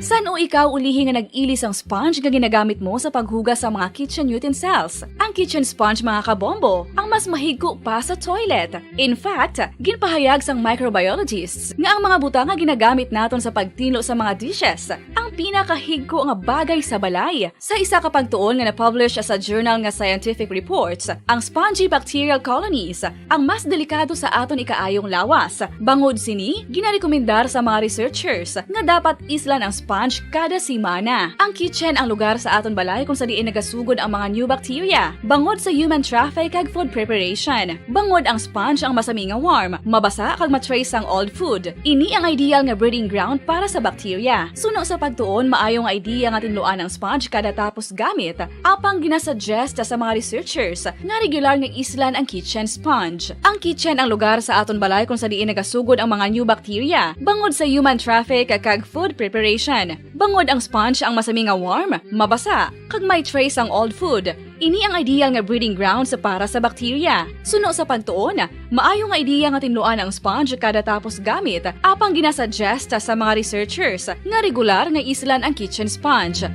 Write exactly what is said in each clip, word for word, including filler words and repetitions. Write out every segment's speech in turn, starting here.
San-o ikaw ulihi nga nag-ili sang sponge nga ginagamit mo sa paghugas sa mga kitchen utensils? Ang kitchen sponge, mga kabombo, ang mas mahigko pa sa toilet. In fact, ginpahayag sang microbiologists nga ang mga butang nga ginagamit naton sa pagtinlo sa mga dishes ang pinakahigko nga bagay sa balay. Sa isa ka pagtuon nga na-publish sa journal nga Scientific Reports, ang spongy bacterial colonies ang mas delikado sa aton ikaayong lawas. Bangod sini, ginarekomendar sa mga researchers nga dapat islan ang sponge kada semana. Ang kitchen ang lugar sa aton balay kung sa diin nagasugod ang mga new bacteria bangod sa human traffic kag food preparation. Bangod ang sponge ang masami nga warm, mabasa kag ma-trace ang old food. Ini ang ideal nga breeding ground para sa bacteria. Suno sa pagtuon, maayo nga idea nga tinluan ang sponge kada tapos gamit. Apang ginasuggest sa mga researchers nga regular nga islan ang kitchen sponge. Ang kitchen ang lugar sa aton balay kung sa diin nagasugod ang mga new bacteria bangod sa human traffic kag food preparation. Bangod ang sponge ang masami nga warm, mabasa, kag may trace ang old food. Ini ang ideal nga breeding grounds para sa bacteria. Suno sa pagtuon, maayo nga idea nga tinluan ang sponge kada tapos gamit, apang ginasuggest sa mga researchers nga regular nga islan ang kitchen sponge.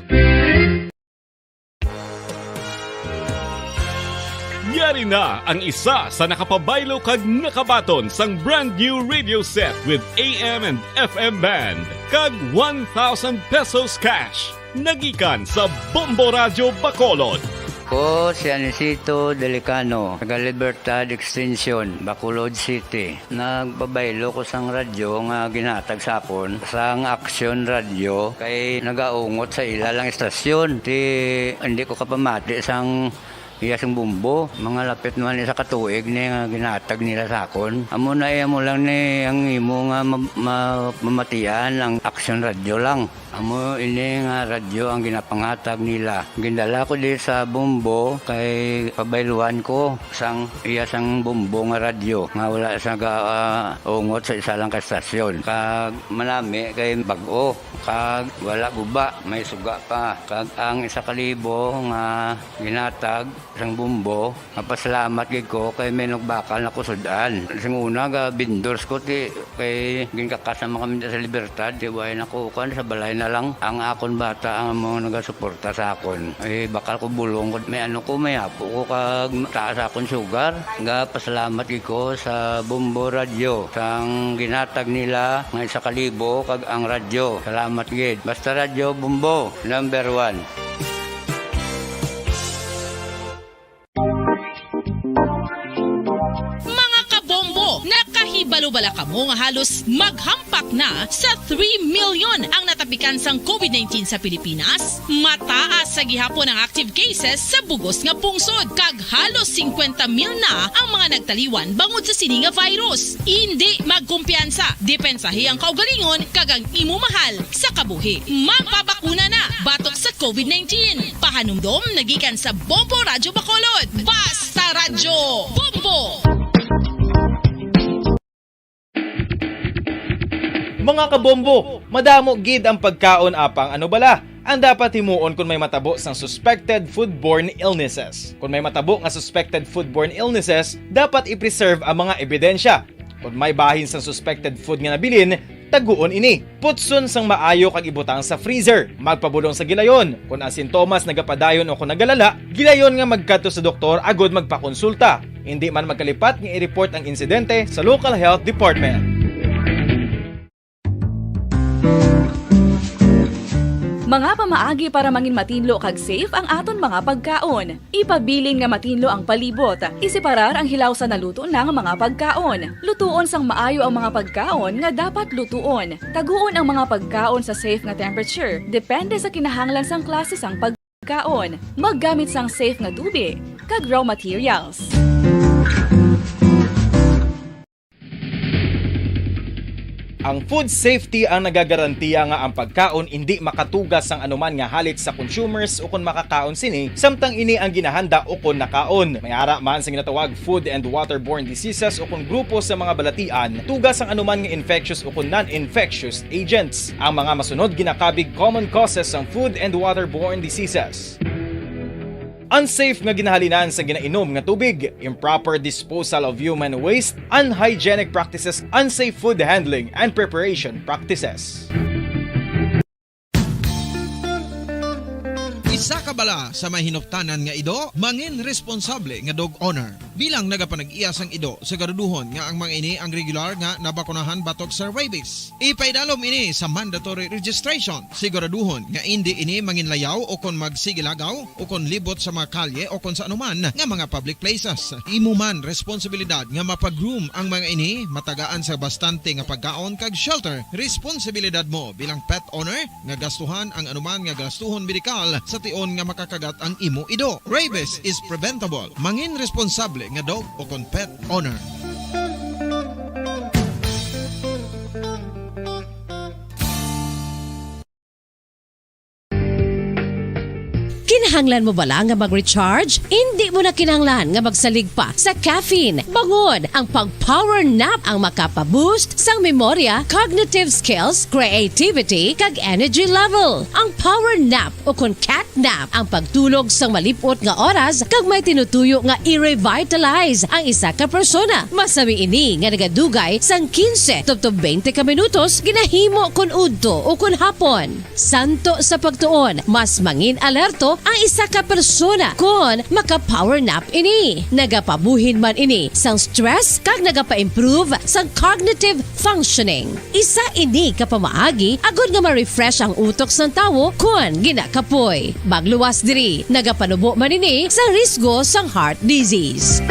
Yari na ang isa sa nakapabaylo kag nakabaton sang brand new radio set with A M and F M band kag one thousand pesos cash. Nagikan sa Bombo Radyo Bacolod. Ko si Anisito Delicano, taga Libertad Extension, Bacolod City. Nagpabaylo ko sang radyo nga ginhatag sa akon sang Aksyon Radyo kay nagaungot sa ila lang istasyon. Ti hindi ko kapamati sang iya sing bumbo. Mga lapit naman isa ka tuig ni nga ginhatag nila sa akon. Amo na iya mo lang ni ang imo nga ma- ma- mamatian ang Aksyon Radyo lang. Amo ini nga radyo ang ginapanghatag nila. Gindala ko di sa Bombo kay pabayluan ko sang iya sang Bombo nga radyo nga wala sa ga, ah, ungot sa isa lang ka stasyon. Kag manami kay bag-o kag wala guba, may suga pa. Kag ang isa ka libo nga ginatag sang Bombo, mapasalamat gid ko kay may nagbakal na ko sud-an. Sing una ga vendors ko ti kay ginkakas naman kami sa Libertad, ti way na ko kuan, sa balay na lang. Ang akon bata ang mga nagasuporta sa akon. Eh, bakal ko bulong ko, may ano ko, may apo ko kag taas akon sugar. Ga pasalamat gid ko sa Bombo Radyo sang ginatag nila nga isa ka libo kag ang radyo. Salamat gid. Basta Radyo Bombo, number one. Mga kabombo, nakahibalo bala kamo nga halos maghampak na sa three million ang natapikan sang COVID nineteen sa Pilipinas? Mataas sa gihapon ang active cases sa bugos nga pungsod, kag halos singkwenta mil na ang mga nagtaliwan bangod sa sini nga virus. Indi magkumpiyansa, depensahi ang kaugalingon kag ang imo mahal sa kabuhi. Magpabakuna na batok sa COVID nineteen. Pahanumdom nagikan sa Bombo Radyo Bacolod. Basta Radyo, Bombo! Mga kabombo, madamo gid ang pagkaon, apang ano bala ang dapat himuon kon may matabo sang suspected foodborne illnesses? Kon may matabo nga suspected foodborne illnesses, dapat i-preserve ang mga ebidensya. Kon may bahin sang suspected food nga nabilin, taguon ini. Putson sang maayo kag ibutang sa freezer. Magpabulong sa gilayon. Kon ang sintomas nagapadayon o kon nagalala, gilayon nga magkadto sa doktor agud magpakonsulta. Indi man magkalipat nga i-report ang insidente sa local health department. Mga pamaagi para mangin matinlo kag safe ang aton mga pagkaon. Ipabilin nga matinlo ang palibot. Iseparar ang hilaw sa naluto na nga mga pagkaon. Lutuon sang maayo ang mga pagkaon nga dapat lutuon. Taguon ang mga pagkaon sa safe nga temperature, depende sa kinahanglan sang klase sang pagkaon. Maggamit sang safe nga tubi kag raw materials. Ang food safety ang nagagarantiya nga ang pagkaon indi makatuga sang anuman nga halik sa consumers ukon makakaon sini, samtang ini ang ginahanda ukon nakaon. May ara man sa ginatawag food and waterborne diseases ukon grupo sa mga balatian tuga sang anuman nga infectious ukon non-infectious agents. Ang mga masunod ginakabig common causes sang food and waterborne diseases. unsafe nga ginahalinan sa ginainom nga tubig, improper disposal of human waste, unhygienic practices, unsafe food handling and preparation practices. Isa ka bala sa may hinuptanan nga ido, mangin responsable nga dog owner. Bilang nagapanag-iya sang ido, siguraduhon nga ang mga ini ang regular nga nabakunahan batok sa rabies. Ipaidalom ini sa mandatory registration. Siguraduhon nga indi ini manginlayaw o kon magsigilagaw o kon libot sa mga kalye o kon sa anuman nga mga public places. Imo man responsibilidad nga mapa-groom ang mga ini, matagaan sa bastante nga pagkaon kag shelter. Responsibilidad mo bilang pet owner nga gastuhan ang anuman nga gastuhon medikal sa tion nga makakagat ang imo ido. Rabies is preventable. Mangin responsable nga dog o kon pet owner. Kinahanglan mo bala nga mag-recharge? Indi mo na kinahanglan nga magsalig pa sa caffeine. Bangod ang pag-power nap ang makapa-boost sang memorya, cognitive skills, creativity, kag energy level. Ang power nap o kon cat nap ang pagtulog sang malip-ot nga oras kag may tinutuyo nga i-revitalize ang isa ka persona. Masami ini nga nagadugay sang quince tubtob twenty ka minutos ginahimo kon udto o kon hapon. Santo sa pagtuon, mas mangin-alerto ang isa ka persona kon maka-power nap ini. Nagapabuhin man ini sang stress kag nagapa-improve sang cognitive functioning. Isa ini ka pamaagi agud nga ma-refresh ang utok sang tawo kon ginakapoy. Magluwas diri, nagapanubo man ini sang risgo sang heart disease.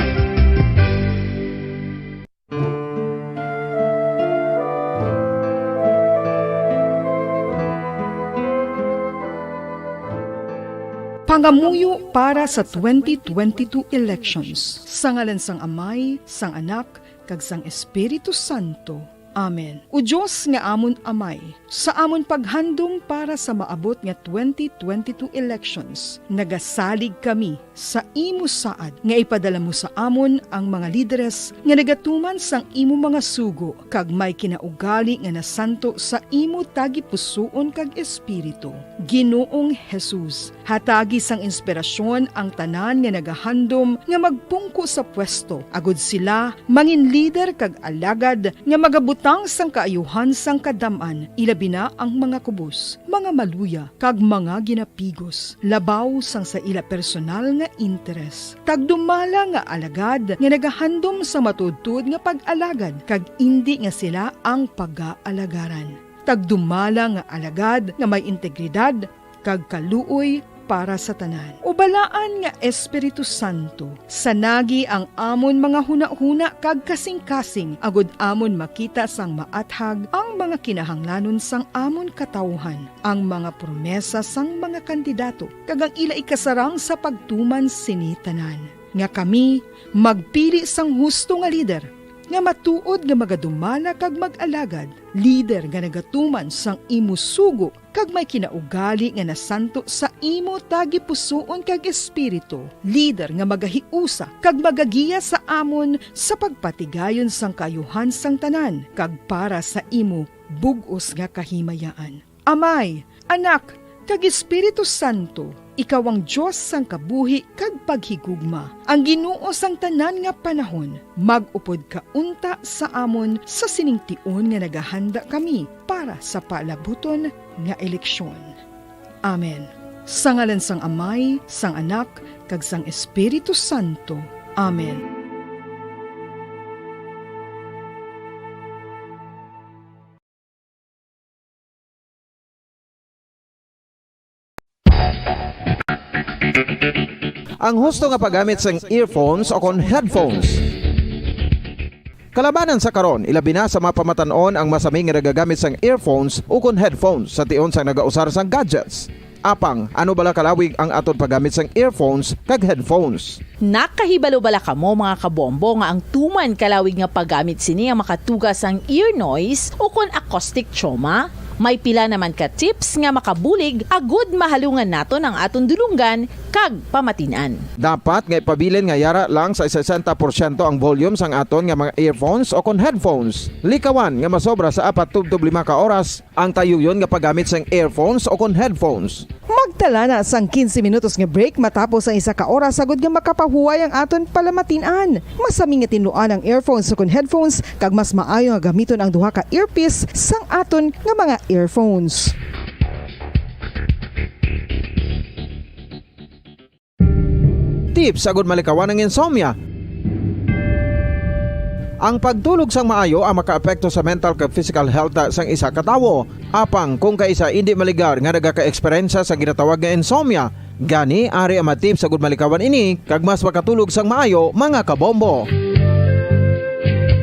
Pangamuyo para sa twenty twenty-two elections. Sa ngalan sang Amay, sang Anak, kag sang Espiritu Santo. Amen. O Dios nga amon Amay, sa amon paghandom para sa maabot nga twenty twenty-two elections, nagasalig kami sa imo saad nga ipadala mo sa amon ang mga lideres nga nagatuman sang imo mga sugo kag may kinaugali nga nasanto sa imo tagipusoon kag espiritu. Ginoong Jesus, hatagi sang inspirasyon ang tanan nga nagahandom nga magpungko sa pwesto, agud sila mangin lider kag alagad nga magabutang sang kaayuhan sang kadam-an, ilabi na ang mga kubos, mga maluya, kag mga ginapigos, labaw sang sa ila personal nga interes. Tagdumala nga alagad nga nagahandom sa matuodtuod nga pag-alagad, kag indi nga sila ang pagaalagaran. Tagdumala nga alagad nga may integridad kag kaluoy para sa tanan. O balaan nga Espiritu Santo, sanagi ang amon mga hunahuna kag kasingkasing, agud amon makita sang maathag ang mga kinahanglanon sang amon katawuhan, ang mga promesa sang mga kandidato, kag ang ila ikasarang sa pagtuman sini tanan, nga kami magpili sang husto nga lider nga matuod nga magadumala kag mag-alagad, lider nga nagatuman sang imo sugo kag may kinaugali nga nasanto sa imo tagipusoon kag espiritu, lider nga magahiusa kag magagiya sa amon sa pagpatigayon sang kaayuhan sang tanan kag para sa imo bug-os nga kahimayaan. Amay, Anak, kag Espiritu Santo, ikaw ang Dios sang kabuhi kag paghigugma, ang Ginoo sang tanan nga panahon. Mag-upod ka unta sa amon sa sining tion nga nagahanda kami para sa paalabuton nga eleksyon. Amen. Sa ngalan sang Amay, sang Anak, kag sang Espiritu Santo. Amen. Ang husto nga paggamit sang earphones o kon headphones. Kalabanan sa karon, ilabi na sa mga pamatan-on ang masami nga nagagamit sang earphones o kon headphones sa tion sang nagausar sang gadgets. Apang, ano bala kalawig ang aton paggamit sang earphones kag headphones? Nakahibalo bala kamo, mga kabombo, nga ang tuman kalawig nga paggamit sini ang makatuga sang ear noise o kon acoustic trauma? May pila naman ka tips nga makabulig agud mahalungan naton ang aton dulonggan kag pamatin-an. Dapat nga ipabilin nga yara lang sa sesenta porsyento ang volume sang aton nga mga earphones o kon headphones. Likawan nga masobra sa apat tubtob lima ka oras ang tayuyon nga paggamit sang earphones o kon headphones. Magta- Tala na sang quince minutos nga break matapos ang isa ka oras agud nga makapahuway ang aton palamatin-an. Masami nga tinluan ang earphones ukon headphones, kag mas maayo nga gamiton ang duha ka earpiece sang aton nga mga earphones. Tips agud malikawan ang insomnia. Ang pagtulog sang maayo ang makaapekto sa mental kag physical health sang isa ka tawo. Apang kung kaisa indi maligar nga nagaka-eksperyensya sa ginatawag nga insomnia, gani ari ang mga tips agud malikawan ini kag mas makatulog sang maayo, mga kabombo.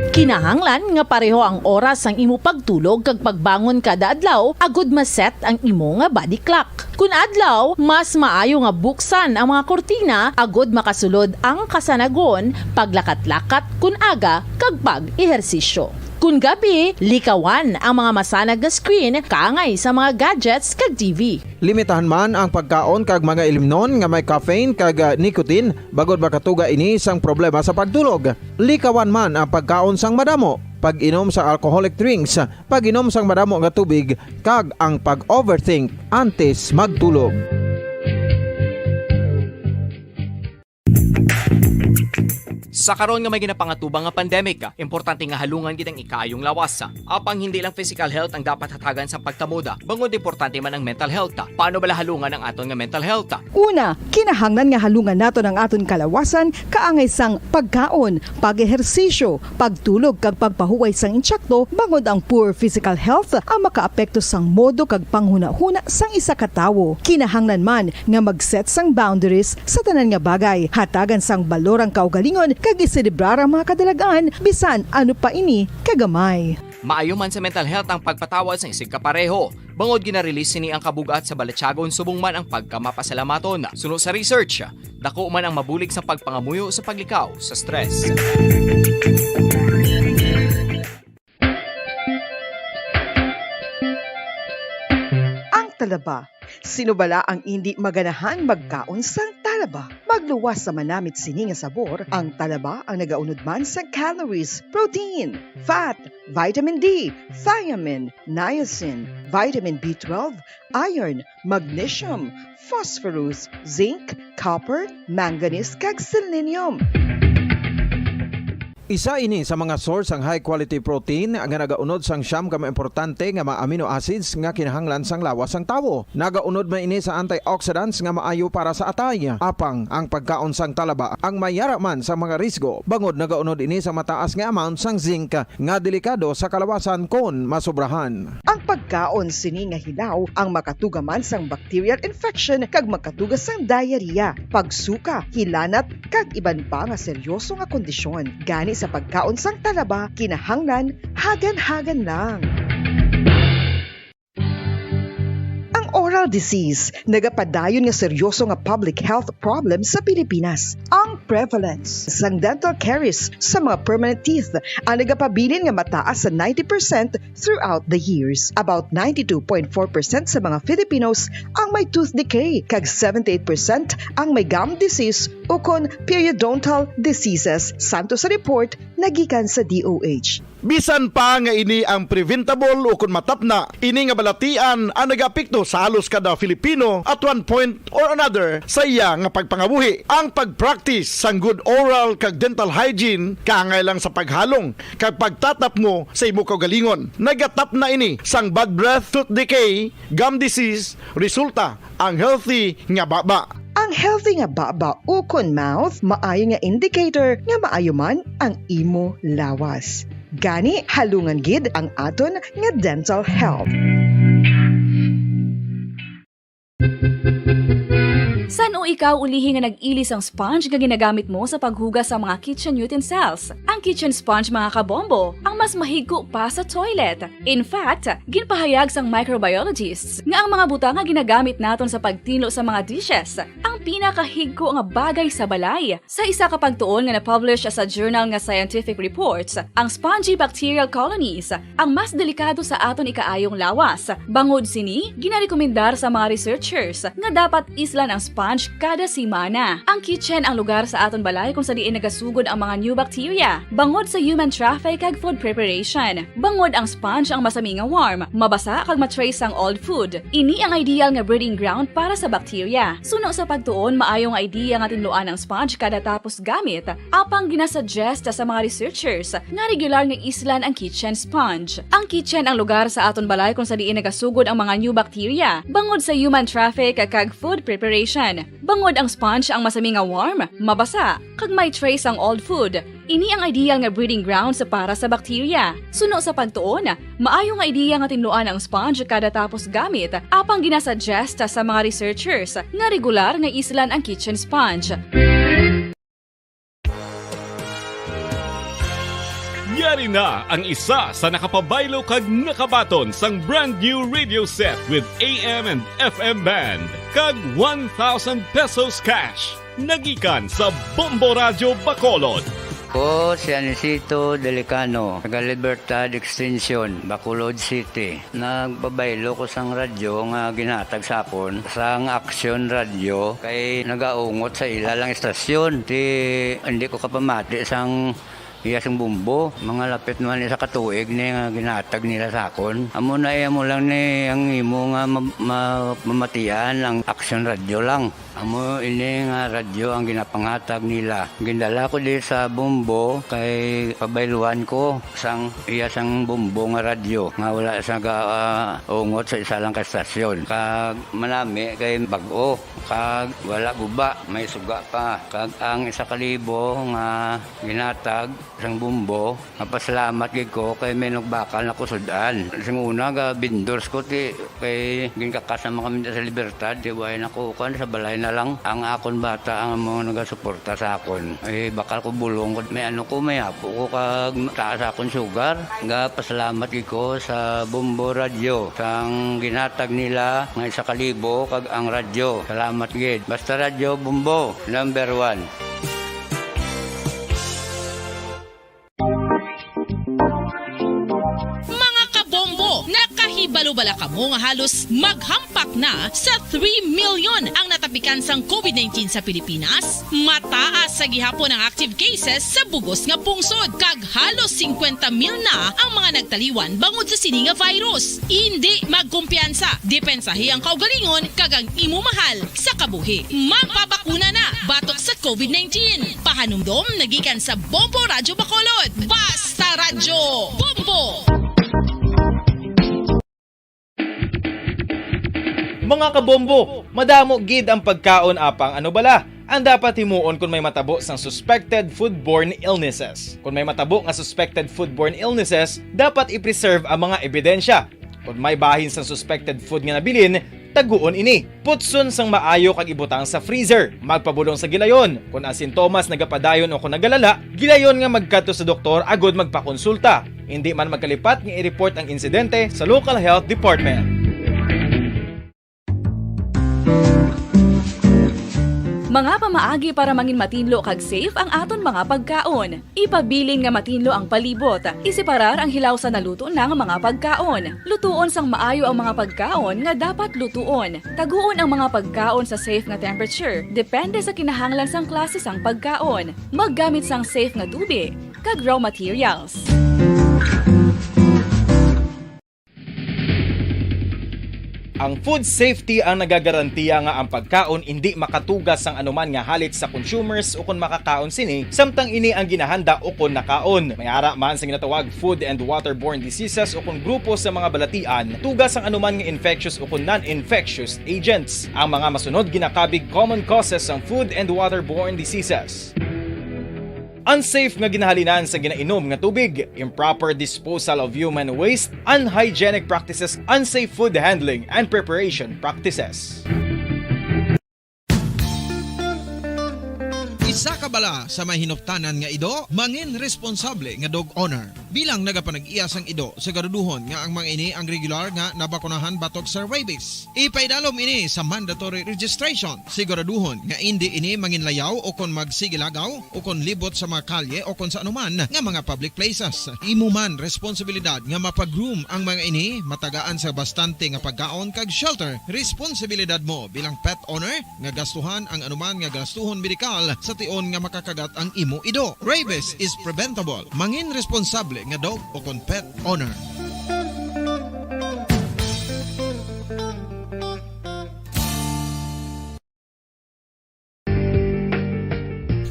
Kinahanglan nga pareho ang oras sang imo pagtulog kag pagbangon kada adlaw agud ma-set ang imo nga body clock. Kun adlaw, mas maayo nga buksan ang mga kurtina agud makasulod ang kasanagon, paglakat-lakat kun aga, kag pag-ehersisyo. Kun gabi, likawan ang mga masanag nga screen kaangay sa mga gadgets kag T V. Limitahan man ang pagkaon kag mga ilimnon nga may caffeine kag, ah, nicotine, bangod makatuga ini sang problema sa pagtulog. Likawan man ang pagkaon sang madamo, pag-inom sa alcoholic drinks, pag-inom sang madamo nga tubig, kag ang pag-overthink antes magtulog. Sa karon nga may ginapangatubang nga pandemic, importante nga halungan gid ang ikaayong lawas. Apang hindi lang physical health ang dapat hatagan sa pagtamod, bangod importante man ang mental health. Paano bala halungan ang aton nga mental health? Una, kinahanglan nga halungan naton ang aton kalawasan kaangay sang pagkaon, pag-ehersisyo, pagtulog kag pagpahuway sang intsakto, bangod ang poor physical health ang makaapekto sang modo kag panghunahuna sang isa ka tawo. Kinahanglan man nga mag-set sang boundaries sa tanan nga bagay. Hatagan sang balor ang kaugalingon kag iselebrar ang mga kadalag-an, bisan ano pa ini kagamay. Maayo man sa mental health ang pagpatawad sang isigkapareho, bangod gina-release sini ang kabug-at sa balatyagon subong man ang pagkamapasalamaton. Suno sa research, dako man ang mabulig sa pagpangamuyo sa paglikaw sa stress. Ang talaba. Sino bala ang indi maganahan magkaon sang talaba? Magluwas sa manamit sini nga sabor, ang talaba ang nagaunod man sa calories, protein, fat, vitamin D, thiamine, niacin, vitamin B twelve, iron, magnesium, phosphorus, zinc, copper, manganese, kag selenium. Isa ini sa mga source sang high quality protein nga nagaunod sang siyam ka mga importante nga mga amino acids nga kinahanglan sang lawas sang tawo. Nagaunod man ini sa antioxidants nga maayo para sa atay. Apang ang pagkaon sang talaba ang may yara man sa mga risgo, bangod nagaunod ini sa mataas nga amount sang zinc nga delikado sa kalawasan kon masobrahan. Ang pagkaon sini nga hilaw ang makatuga man sang bacterial infection kag makatuga sang diarrhea, pagsuka, hilanat, kag iban pa nga seryoso nga kondisyon. Gani sa pagkaon sang talaba, kinahanglan hagan-hagan lang. Ang oral disease nagapadayon nga seryoso nga public health problem sa Pilipinas. Ang prevalence sang dental caries sa mga permanent teeth ang nagapabilin nga mataas sa ninety percent throughout the years. About ninety-two point four percent sa mga Filipinos ang may tooth decay, kag seventy-eight percent ang may gum disease ukon periodontal diseases, santo sa report nagikan sa D O H. Bisan pa nga ini ang preventable ukon matapna, ini nga balatian ang nagaapekto sa halos kada Filipino at one point or another sa iya nga pagpangabuhi. Ang pag-practice sang good oral kag dental hygiene kaangay lang sa paghalong kag pagtatapngo sa imo kaugalingon. Nagatapna ini sang bad breath, tooth decay, gum disease, resulta ang healthy nga baba. Ang healthy nga baba ukon mouth maayo nga indicator nga maayo man ang imo lawas. Gani, halungan gid ang aton nga dental health. San-o ikaw ulihi nga nag-ili sang sponge nga ginagamit mo sa paghugas sa mga kitchen utensils? Ang kitchen sponge, mga kabombo, ang mas mahigko pa sa toilet. In fact, ginpahayag sang microbiologists nga ang mga butang nga ginagamit naton sa pagtinlo sa mga dishes ang pinakahigko nga bagay sa balay. Sa isa ka pagtuon nga na-publish sa journal nga Scientific Reports, ang spongy bacterial colonies ang mas delikado sa aton ikaayong lawas. Bangod sini, ginarekomendar sa mga researchers nga dapat islan ang sponge kada semana. Ang kitchen ang lugar sa aton balay kung sa diin nagasugod ang mga new bacteria, bangod sa human traffic kag food preparation. Bangod ang sponge ang masami nga warm, mabasa kag ma-trace sang old food. Ini ang ideal nga breeding ground para sa bacteria. Suno sa pagtuon, maayo nga idea nga tinluan ang sponge kada tapos gamit. Apang ginasuggest sa mga researchers nga regular nga islan ang kitchen sponge. Ang kitchen ang lugar sa aton balay kung sa diin nagasugod ang mga new bacteria, bangod sa human traffic kag food preparation. Bangod ang sponge ang masami nga warm, mabasa, kag may trace ang old food. Ini ang ideal nga breeding grounds para sa bacteria. Suno sa pagtuon, maayo nga idea nga tinluan ang sponge kada tapos gamit, apang ginasuggest sa mga researchers nga regular nga islan ang kitchen sponge. Yari na ang isa sa nakapabaylo kag nakabaton sang brand new radio set with A M and F M band kag one thousand pesos cash. Nagikan sa Bombo Radyo Bacolod. Ko si Anisito Delicano, taga Libertad Extension, Bacolod City. Nagpabaylo ko sang radyo nga ginhatag sa akon sang Action Radyo kay nagaungot sa ila lang istasyon. Ti hindi ko kapamati sang iya sang bumbo. Mga lapit naman isa ka tuig ni nga ginhatag nila sa akon. Amo na iya mo lang ni ang imo nga ma- ma- mamatian ang Action Radyo lang. Amo ini nga radyo ang ginapanghatag nila. Gindala ko di sa Bombo kay pabayluan ko sang iya sang Bombo nga radyo nga wala sa ga, ah, ungot sa isa lang ka estasyon. Kag manami kay bag-o kag wala guba, may suga pa. Kag ang isa ka libo nga ginatag sang Bombo, mapasalamat gid ko kay may nagbakal na ko sud-an. Sing una, ga vendors ko ti kay ginkakas naman kami sa Libertad, ti way na ko kan sa balay na lang. Ang akon bata ang mga nagasuporta sa akon. Eh, bakal ko bulong ko, may ano ko, may apo ko kag taas akon sugar. Ga pasalamat gid ko sa Bombo Radyo sang ginatag nila nga isa ka libo kag ang radyo. Salamat gid. Basta Radyo Bombo, number one. Mga kabombo, nakahibalo bala kamo nga halos maghampak na sa three million ang natapikan sang COVID nineteen sa Pilipinas? Mataas sa gihapon ang active cases sa bugos nga pungsod, kag halos singkwenta mil na ang mga nagtaliwan bangod sa sini nga virus. Indi magkumpiyansa, depensahi ang kaugalingon kag ang imo mahal sa kabuhi. Magpabakuna na batok sa COVID nineteen. Pahanumdom nagikan sa Bombo Radyo Bacolod. Basta Radyo, Bombo! Mga kabombo, madamo gid ang pagkaon apang ano bala ang dapat himuon kon may matabo sang suspected foodborne illnesses. Kon may matabo nga suspected foodborne illnesses, dapat i-preserve ang mga ebidensya. Kon may bahin sang suspected food nga nabilin, taguon ini. Putson sang maayo kag ibutang sa freezer. Magpabulong sa gilayon. Kon ang sintomas nagapadayon o kon nagalala, gilayon nga magkadto sa doktor agud magpakonsulta. Indi man magkalipat nga i-report ang insidente sa local health department. Mga pamaagi para mangin matinlo kag safe ang aton mga pagkaon. Ipabilin nga matinlo ang palibot. Iseparar ang hilaw sa naluto na nga mga pagkaon. Lutuon sang maayo ang mga pagkaon nga dapat lutuon. Taguon ang mga pagkaon sa safe nga temperature, depende sa kinahanglan sang klase sang pagkaon. Maggamit sang safe nga tubig kag raw materials. Ang food safety ang nagagarantiya nga ang pagkaon indi makatugas sang anuman nga halit sa consumers ukon makakaon sini, samtang ini ang ginahanda ukon nakaon. May ara man sa ginatawag food and waterborne diseases ukon grupo sa mga balatian, tugas sang anuman nga infectious ukon non-infectious agents. Ang mga masunod ginakabig common causes sang food and waterborne diseases. Unsafe nga ginahalinan sa ginainom nga tubig, improper disposal of human waste, unhygienic practices, unsafe food handling and preparation practices. Sa kabala sa may hinuptanan nga ido, mangin responsable nga dog owner. Bilang nagapanag-iya sang ido, siguraduhon nga ang mga ini ang regular nga nabakunahan batok sa rabies. Ipaidalom ini sa mandatory registration. Siguraduhon nga indi ini manginlayaw o kon magsigilagaw o kon libot sa mga kalye o kon sa anuman nga mga public places. Imo man responsibilidad nga mapagroom ang mga ini, matagaan sa bastante nga pagkaon kag shelter. Responsibilidad mo bilang pet owner nga gastuhan ang anuman nga gastuhon medikal sa tion nga makakagat ang imo ido. Rabies is preventable. Mangin responsable nga dog o kon pet owner.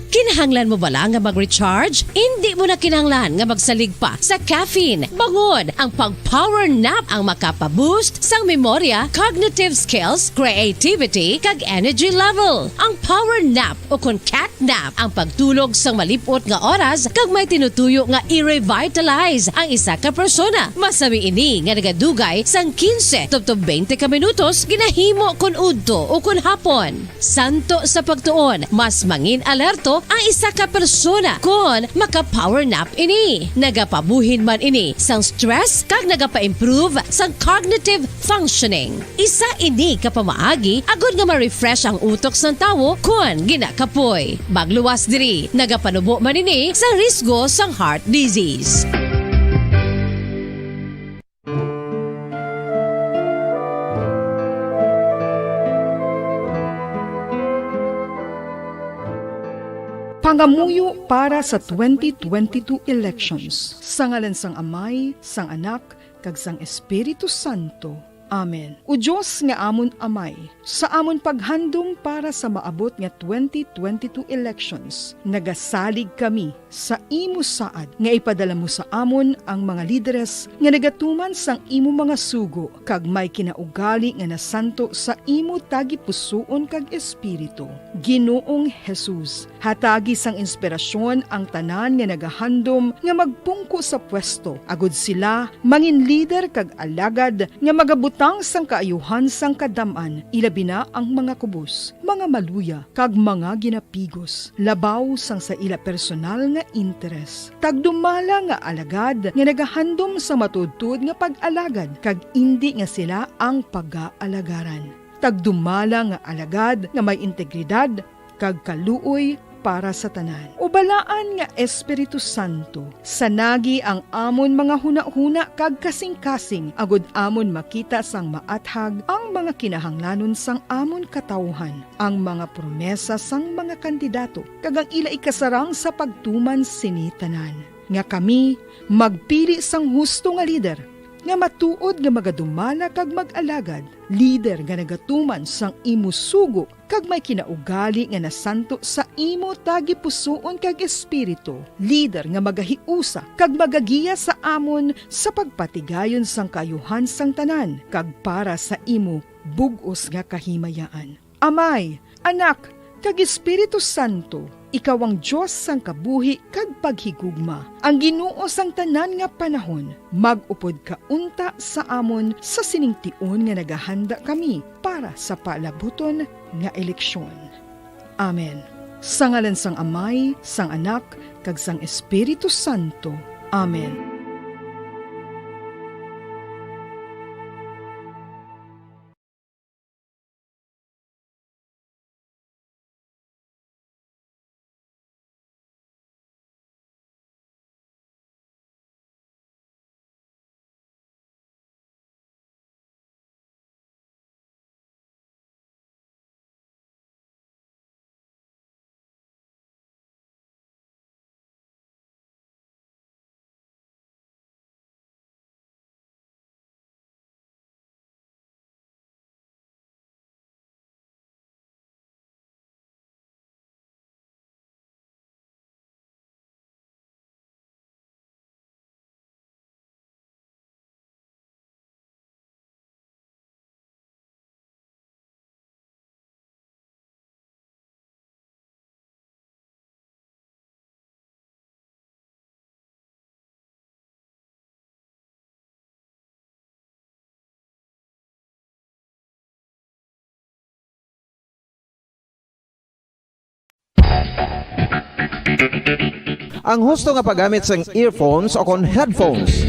Kinahanglan mo bala nga mag-recharge? Indi mo na kinahanglan nga magsalig pa sa caffeine. Bangod, ang pag-power nap ang makapa-boost sang memorya, cognitive skills, creativity, kag energy level. Ang power nap o kon cat nap ang pagtulog sang malip-ot nga oras kag may tinutuyo nga i-revitalize ang isa ka persona. Masami ini nga nagadugay sang quince tubtob twenty ka minutos, ginahimo kon udto o kon hapon. Santo sa pagtuon, mas mangin-alerto ang isa ka persona kon maka-power nap ini. Nagapabuhin man ini sang stress kag nagapa-improve sang cognitive functioning. Isa ini ka pamaagi agod nga ma-refresh ang utok sang tawo kon ginakapoy. Magluwas diri, nagapanubo man ini sa risgo sang heart disease. Pangamuyo para sa twenty twenty-two elections. Sa ngalan sang Amay, sang Anak, kag sang Espiritu Santo. Amen. O Dios nga amon Amay, sa amon paghandom para sa maabot nga twenty twenty-two elections, nagasalig kami sa imo saad nga ipadala mo sa amon ang mga lideres nga nagatuman sang imo mga sugo kag may kinaugali nga nasanto sa imo tagipusoon kag espiritu. Ginoong Jesus, hatagi sang inspirasyon ang tanan nga nagahandom nga magpungko sa pwesto, agud sila mangin lider kag alagad nga magabutang sang kaayuhan sang kadam-an, ilabi na ang mga kubos, mga maluya, kag mga ginapigos, labaw sang sa ila personal nga interes. Tagdumala nga alagad nga nagahandom sa matuodtuod nga pag-alagad, kag indi nga sila ang pagaalagaran. Tagdumala nga alagad nga may integridad kag kaluoy para sa tanan. O Balaan nga Espiritu Santo, sanagi ang amon mga hunahuna kag kasingkasing, agud amon makita sang maathag ang mga kinahanglanon sang amon katawuhan, ang mga promesa sang mga kandidato, kag ang ila ikasarang sa pagtuman sini tanan, nga kami magpili sang husto nga lider, nga matuod nga magadumala kag mag-alagad, lider nga nagatuman sang imo sugo kag may kinaugali nga nasanto sa imo tagipusoon kag espiritu, lider nga magahiusa kag magagiya sa amon sa pagpatigayon sang kaayuhan sang tanan kag para sa imo bug-os nga kahimayaan. Amay, Anak, kag Espiritu Santo, ikaw ang Dios sang kabuhi kag paghigugma, ang Ginoo sang tanan nga panahon. Mag-upod ka unta sa amon sa sining tion nga nagahanda kami para sa palabuton nga eleksyon. Amen. Sa ngalan sang Amay, sang Anak, kag sang Espiritu Santo. Amen. Ang husto nga paggamit sang earphones o kon headphones.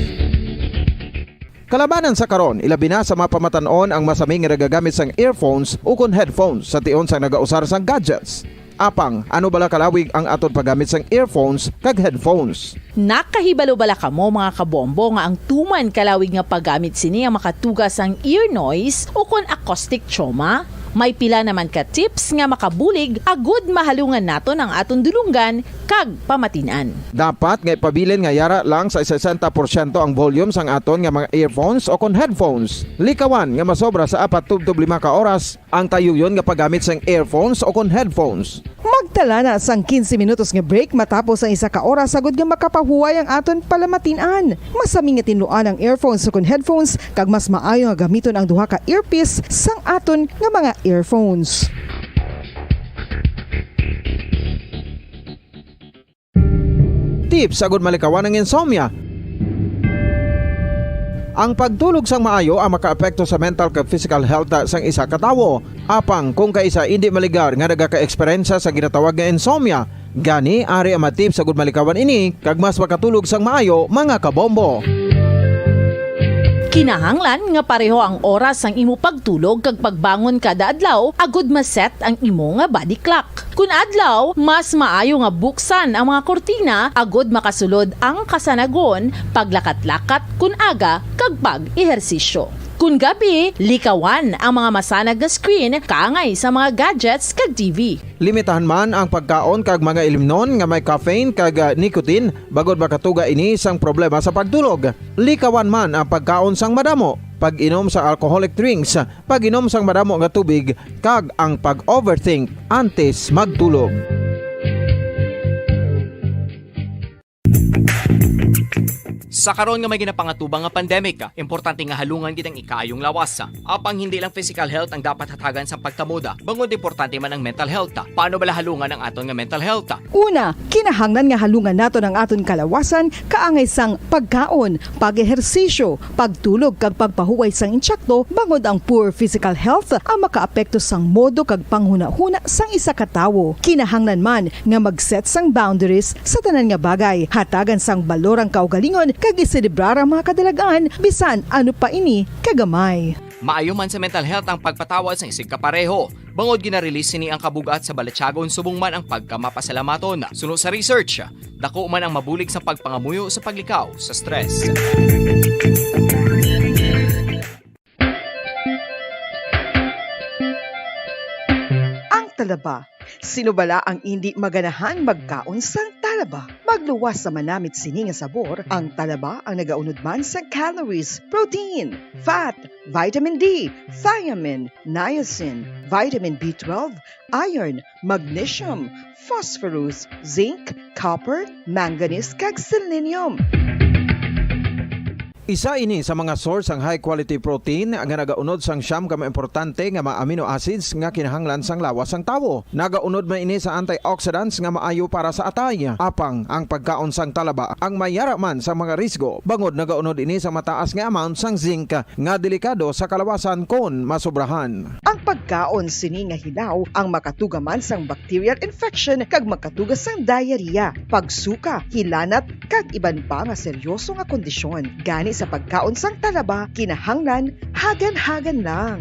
Kalabanan sa karon, ilabi na sa mga pamatan-on ang masami nga nagagamit sang earphones o kon headphones sa tion sang nagausar sang gadgets. Apang, ano bala kalawig ang aton paggamit sang earphones kag headphones? Nakahibalo bala kamo, mga kabombo, nga ang tuman kalawig nga paggamit sini ang makatuga sang ear noise o kon acoustic trauma? May pila naman ka tips nga makabulig agud mahalungan naton ang aton dulonggan kag pamatin-an. Dapat nga ipabilin nga yara lang sa sesenta porsyento ang volume sang aton nga mga earphones o kon headphones. Likawan nga masobra sa apat tubtob lima ka oras ang tayuyon nga paggamit sang earphones o kon headphones. Magtala na sang quince minutos nga break matapos ang isa ka oras agud nga makapahuway ang aton palamatin-an. Masami nga tinluan ang earphones o kon headphones, kag mas maayo nga gamiton ang duha ka earpiece sang aton nga mga earphones. Tips agud malikawan ang insomnia. Ang pagtulog sang maayo ang makaapekto sa mental kag physical health sang isa ka tawo. Apang kung kaisa indi maligar nga nagaka-eksperyensya sa ginatawag nga insomnia, gani ari ang mga tips agud malikawan ini kag mas makatulog sang maayo, mga kabombo. Kinahanglan nga pareho ang oras sang imo pagtulog kag pagbangon kada adlaw agud ma-set ang imo nga body clock. Kun adlaw, mas maayo nga buksan ang mga kurtina agud makasulod ang kasanagon, paglakat-lakat kun aga, kag pag-ehersisyo. Kun gabi, likawan ang mga masanag nga screen kaangay sa mga gadgets kag T V. Limitahan man ang pagkaon kag mga ilimnon nga may caffeine kag, ah, nicotine, bangod makatuga ini sang problema sa pagtulog. Likawan man ang pagkaon sang madamo, pag-inom sa alcoholic drinks, pag-inom sang madamo nga tubig, kag ang pag-overthink antes magtulog. Sa karon nga may ginapangatubang nga pandemic, importante nga halungan gid ang ikaayong lawas. Apang hindi lang physical health ang dapat hatagan sa pagtamod, bangod importante man ang mental health. Paano bala halungan ang aton nga mental health? Una, kinahanglan nga halungan naton ang aton kalawasan kaangay sang pagkaon, pag-ehersisyo, pagtulog kag pagpahuway sang intsakto, bangod ang poor physical health ang makaapekto sang modo kag panghunahuna sang isa ka tawo. Kinahanglan man nga mag-set sang boundaries sa tanan nga bagay, hatagan sang balor ang kaugalingon kag iselebrar ang mga kadalag-an, bisan ano pa ini kagamay. Maayo man sa mental health ang pagpatawad sang isigkapareho, bangod gina-release sini ang kabug-at sa balatyagon subong man ang pagkamapasalamaton. Suno sa research, dako man ang mabulig sa pagpangamuyo sa paglikaw sa stress. Ang talaba. Sino bala ang indi maganahang magkaon sang talaba? Magluwas sa manamit sini nga sabor, ang talaba ang nagaunod man sa calories, protein, fat, vitamin D, thiamine, niacin, vitamin B twelve, iron, magnesium, phosphorus, zinc, copper, manganese, kag selenium. Isa ini sa mga source sang high quality protein nga nagaunod sang siyam ka mga importante nga mga amino acids nga kinahanglan sang lawas sang tawo. Nagaunod man ini sa antioxidants nga maayo para sa atay. Apang ang pagkaon sang talaba ang may yara man sa mga risgo, bangod nagaunod ini sa mataas nga amount sang zinc nga delikado sa kalawasan kon masobrahan. Ang pagkaon sini nga hilaw ang makatuga man sang bacterial infection kag makatuga sang diarrhea, pagsuka, hilanat, kag iban pa nga seryoso nga kondisyon. Gani sa pagkaon sang talaba, kinahanglan hagan-hagan lang.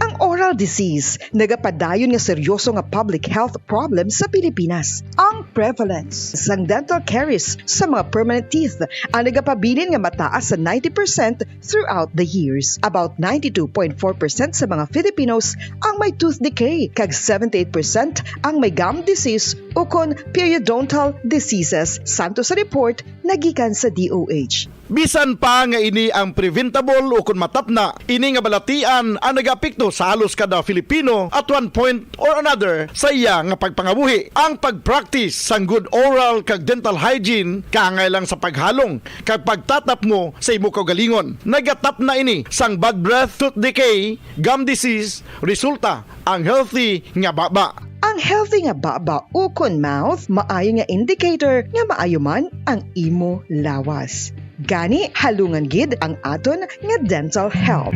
Ang oral disease nagapadayon nga seryoso nga public health problem sa Pilipinas. Ang prevalence sang dental caries sa mga permanent teeth ang nagapabilin nga mataas sa ninety percent throughout the years. About ninety-two point four percent sa mga Filipinos ang may tooth decay, kag seventy-eight percent ang may gum disease ukon periodontal diseases, santo sa report nagikan sa D O H. Bisan pa nga ini ang preventable ukon matapna, ini nga balatian ang nagaapekto sa halos kada Filipino at one point or another sa iya nga pagpangabuhi. Ang pag-practice sang good oral kag dental hygiene kaangay lang sa paghalong kag pagtatapmo sa imo kaugalingon. Nagatapna ini sang bad breath, tooth decay, gum disease, resulta ang healthy nga baba. Ang healthy nga baba ukon mouth maayo nga indicator nga maayo man ang imo lawas. Gani, halungan gid ang aton nga dental health.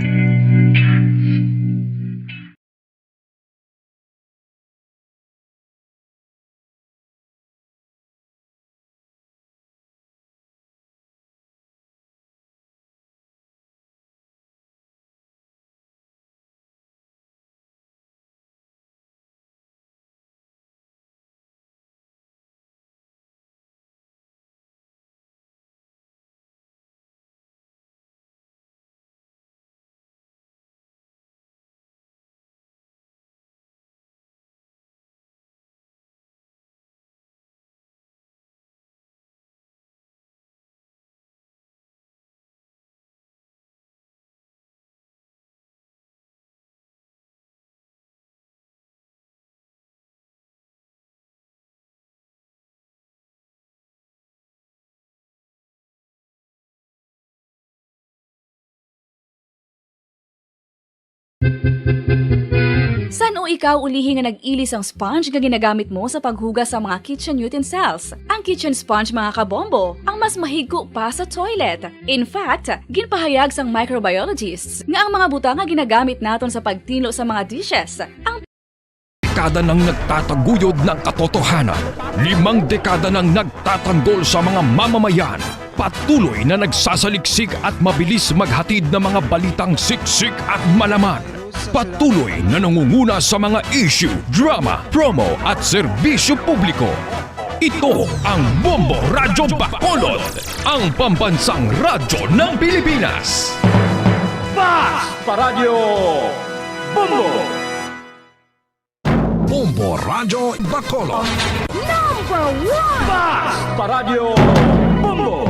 San-o ikaw ulihi nga nag-ili sang sponge nga ginagamit mo sa paghugas sa mga kitchen utensils? Ang kitchen sponge, mga kabombo, ang mas mahigko pa sa toilet. In fact, ginpahayag sang microbiologists nga ang mga butang nga ginagamit naton sa pagtinlo sa mga dishes, ang Dekada nang nagtataguyod ng katotohanan, limang dekada nang nagtatanggol sa mga mamamayan, patuloy na nagsasaliksik at mabilis maghatid ng mga balitang siksik at malaman. Patuloy na nangunguna sa mga issue, drama, promo at serbisyo publiko. Ito ang Bombo Radyo Bacolod, ang pambansang radyo ng Pilipinas. Fast Paradyo Bombo! Bombo Radyo Bacolod. Number one! Fast Paradyo Bombo!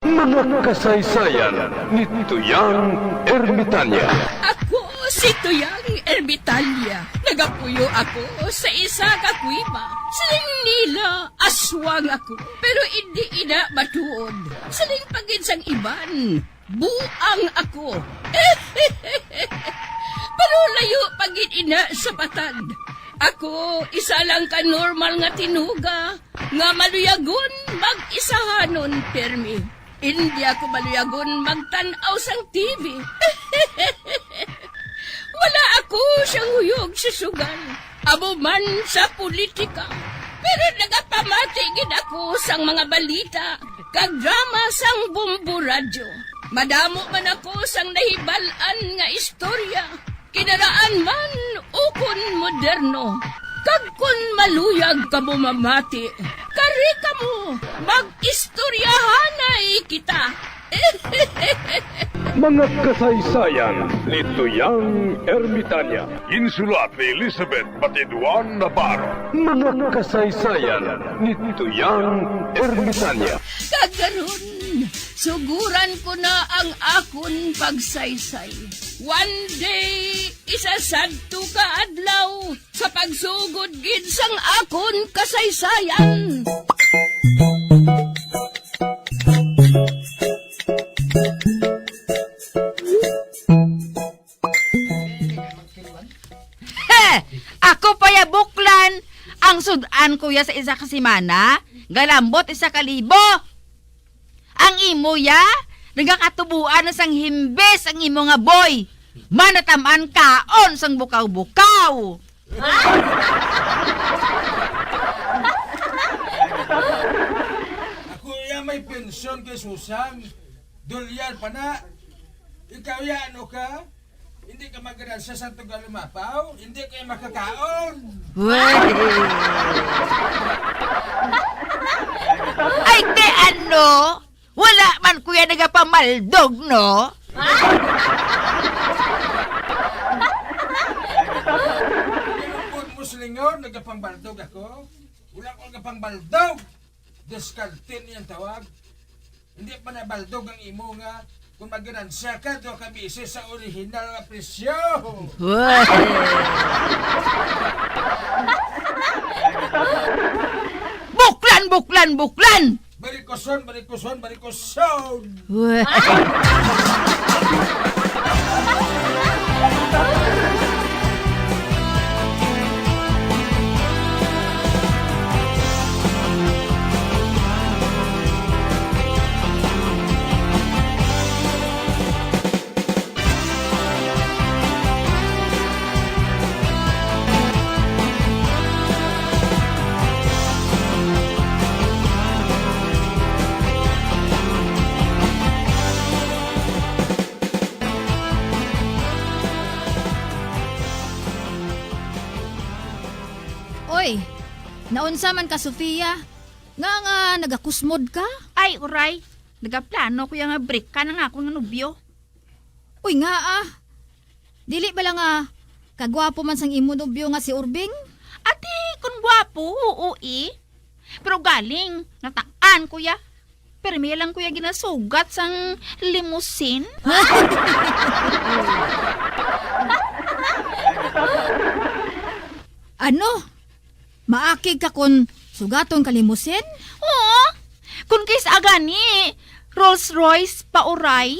Mga kasaysayan ni Tuyang Ermitanya. Ako si Tuyang Ermitanya. Nagapuyo ako sa isa ka kuweba. Siling nila, aswang ako. Pero indi ina matuod. Siling pa gid sang iban, buang ako. Pero layo pa gid ina sa batad. Ako, isa lang ka normal nga tinuga nga maluyagon mag-isahanon pirmi. Indi ako maluyagon magtan-aw sang T V. Wala ako siyang huyog sa sugal, amo man sa politika. Pero nagapamati gid ako sang mga balita kag drama sang Bombo Radyo. Madamo man ako sang nahibal-an nga istorya, kinaraan man ukon moderno. Kag kon maluyag kamo mamati, kari kamo, mag-istoryahanay kita. Mga kasaysayan ni Tuyang Ermitanya. Ginsulat ni Elizabeth Batiduan Navarro. Mga kasaysayan ni Tuyang Ermitanya. Kag karon, suguran ko na ang akon pagsaysay. One day, isa sadto ka adlaw, sa pagsugod gid sang akon kasaysayan. He! Ako pa ya, Buklan! Ang sud-an ko ya sa isa ka semana, galambot isa ka libo! Ang imo ya, nagakatubuan na sang himbis ang imo nga boy. Manatam-an kaon sang bukaw-bukaw. Ako ya may pensyon kay Susan. Dolyar pa na. Ikaw ya, ano ka? Hindi ka maganansya sa tuga lumapaw? Hindi ka makakaon. Weh. Ay, ti ano? Wala man ko ya nagapamaldog, no? Pero kung muslingon, nagapambaldog ako. Wala ko nagapambaldog. Diskarte niyang tawag. Hindi pa nabaldog ang imo nga kung maganansya ka, duha ka beses sa original nga presyo. Wah! Buklan, buklan, buklan! Barikuson, barikuson, barikuson! Wah! Oy, naunsa man ka, Sofia? Nga nga nagakusmod ka? Ay, uray. Nagaplano ko ya nga break ka na nga akong nobyo. Uy, nga ah. Dili bala nga kagwapo man sang imo nobyo nga si Urbing? Ati, kun gwapo, oo eh. Pero galing, nataan ko ya. Pero may lang ko ya ginasugat sang limousine. Ano? Maakig ka kon sugaton ka limousine? Oo. Kun kis agani, Rolls Royce pa uray.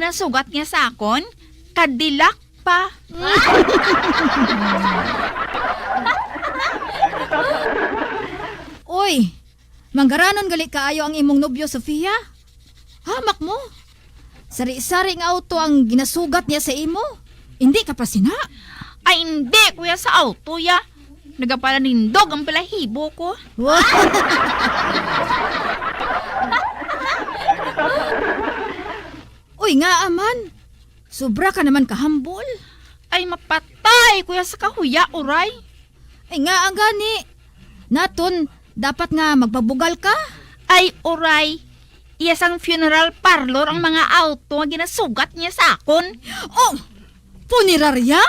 Nasugat niya sa akon, Cadillac pa. Uy, manggaranon gali kaayo ang imong nobyo, Sofia. Hamak mo. Sari-sari nga auto ang ginasugat niya sa imo. Hindi ka pa sina? Ay, hindi, kuya, sa auto, ya. Nagapalanindog ang balahibo ko. Wa- Uy, nga man. Sobra ka naman kahambol. Ay, mapatay, kuya, sa kahuya, uray. Ay, nga ang gani. Naton, dapat nga magpabugal ka. Ay, uray. Iya sang funeral parlor ang mga auto nga ginasugat niya sa akon. Oh, punerarya?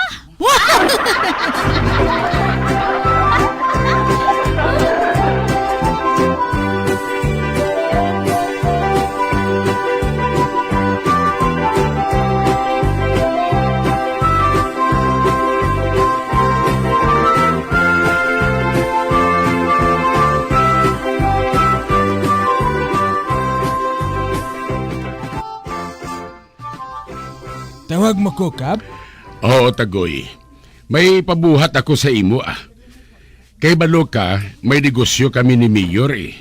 Tawag mo ko, Kap? Oo, Tagoy. May pabuhat ako sa imo, ah. Kay balo ka, may negosyo kami ni Mayor, eh.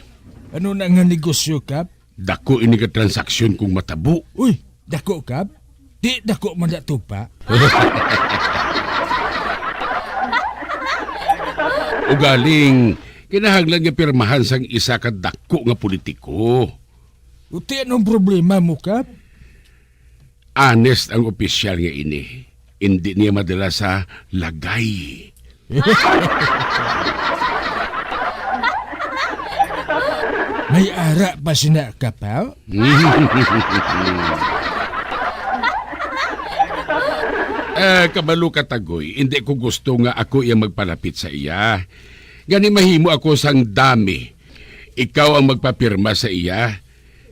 Ano na nga negosyo, Kap? Dako ini nga transaksyon kung matabo. Uy, dako, Kap? Di dako man na tupa. Ugaling, kinahanglan nga pirmahan sang isa ka dako nga politiko. Uti, anong problema mo, Kap? Honest ang opisyal nga ini. Hindi niya madala sa lagay. May ara pa sina, Kap, ha? Eh, kabalo ka, Tagoy, hindi ko gusto nga ako iya magpalapit sa iya. Gani mahimo ako sang dami. Ikaw ang magpapirma sa iya.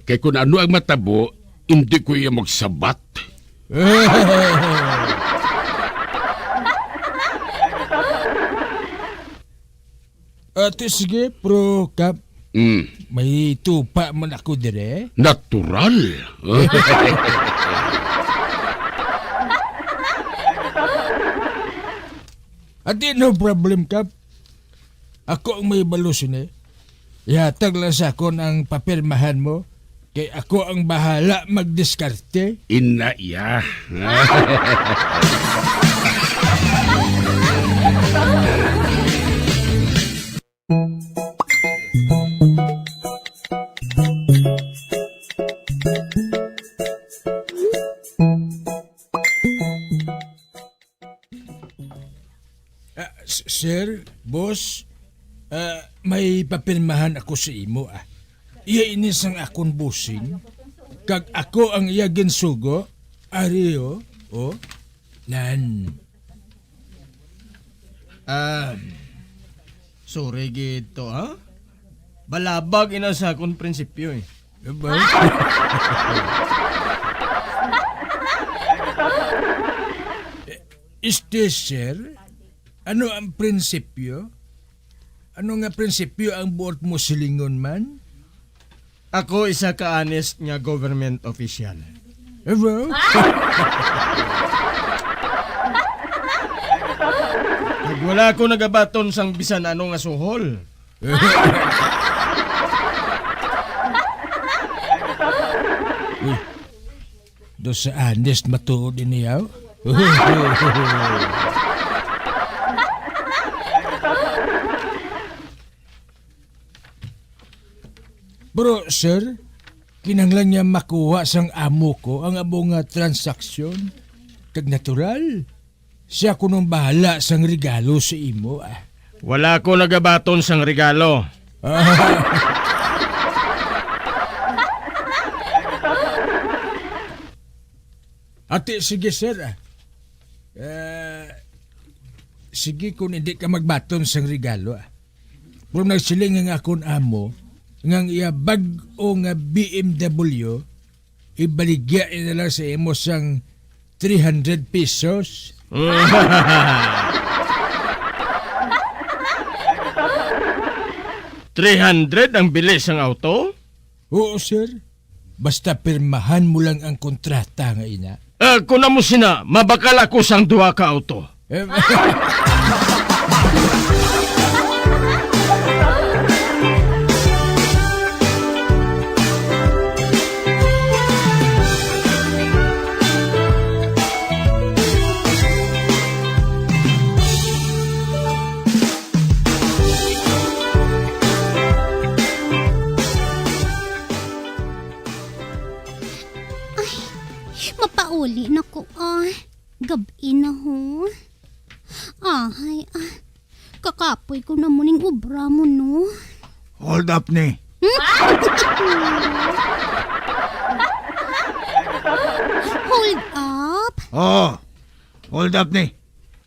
Kay kun ano ang matabo, hindi ko iya magsabat. Ate, sige, Pro Kap. Mm. May tupa man ako dire. Natural. Ate, no problem, Kap. Ako ang may balo sini. Ihatag lang sa akon ang papirmahan mo, kay ako ang bahala magdiskarte. Ina iya. Ah, s-, sir, boss, ah, may papirmahan ako sa imo, ah. Iya ini sang akon bossing, kag ako ang iya ginsugo. Ari, oh, oh. Nan. Ah, sorry gid to, ha? Balabag ina sa akon prinsipyo, eh. Diba? Este, sir, ano ang prinsipyo? Ano nga prinsipyo ang buot mo silingon man? Ako isa ka honest nga government official. Diba? Kag wala ko nagabaton sang bisan ano nga suhol. Uy, do sa honest matuod ini, yaw? Pero, sir, kinahanglan niya makuha sang amo ko ang amo nga transaksyon. Kag natural, siya kunong bahala sang regalo sa imo, ah. Wala ko nagabaton sang regalo. Ati, sige, sir, ah. Eh, sige kung hindi ka magbaton sang regalo, ah. Pero nagsiling ang akon amo nga ang iya bag-o nga B M W, ibaligya niya na lang sa imo sang three hundred pesos. Three hundred ang bili sang auto? Oo, sir. Basta pirmahan mo lang ang kontrata nga ina. Ah, kung amo sina, mabakal ako sang duha ka auto. Eh, Ay, mapauli na ko, ah. Gab-i na, ho. Ahay, ah. Kakapoy ko na mo ning obra mo, no? Hold up ni. Hmm? Hold up? Oh, hold up ni.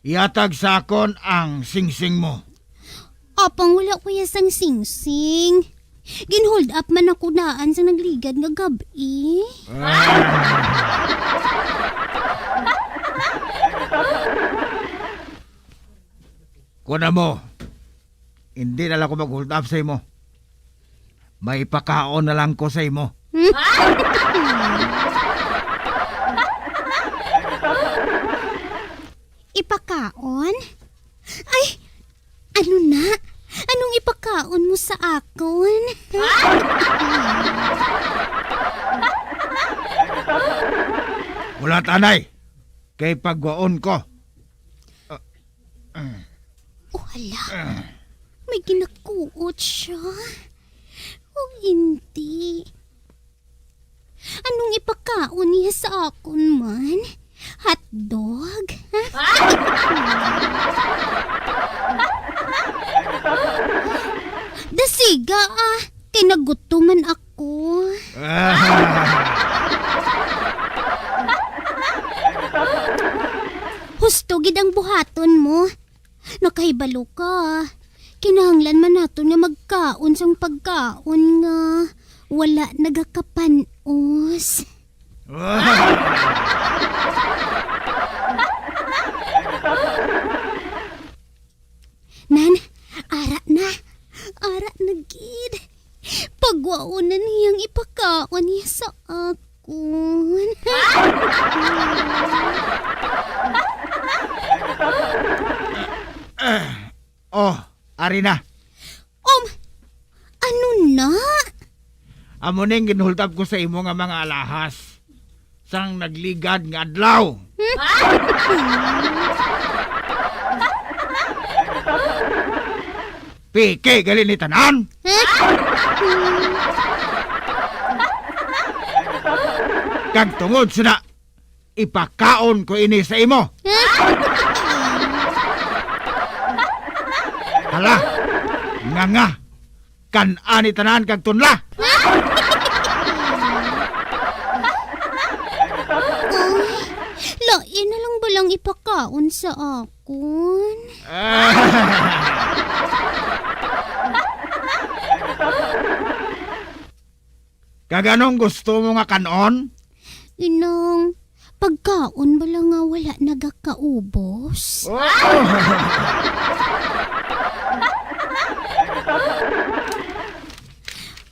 Ihatag sa akon ang singsing mo. Apang wala ko ya sang singsing. Gin-hold up man ako daan sang nagligad nga gab-i. Ah. Kuha mo. Hindi na lang ko mag-hold up sa imo. May pakaon na lang ko sa imo. Ipakaon? Ay, ano na? Anong ipakaon mo sa akon? Wala, tanay. Kay pagwaon ko. Ah, ah. Oh, hala. Ah. May ginakuot siya. O hindi. Anong ipakaon niya sa akon man? Hotdog? Dasiga, ah. Kay nagutom man ako. Ah. Husto gid ang buhaton mo. Nakahibalo ka. Kinahanglan man naton nga magkaon sang pagkaon nga wala nagakapan-os. Nan, ara na. Ara na gid. Pagwaon na niyang ipakaon niya sa akon. Oh, ari na. Um, ano na? Amo ning ginhultap ko sa imo nga mga alahas sang nagligad nga adlaw. Piki gali ni tanan. Kag tungod sina, ipakaon ko ini sa imo. Hala, nga nga, kan-a ni tanan kag tunla. Ay, lain na lang balang ipakaon sa akon. Kag anong gusto mo nga kan-on? Inang, pagkaon bala nga wala nagakaubos? Oh!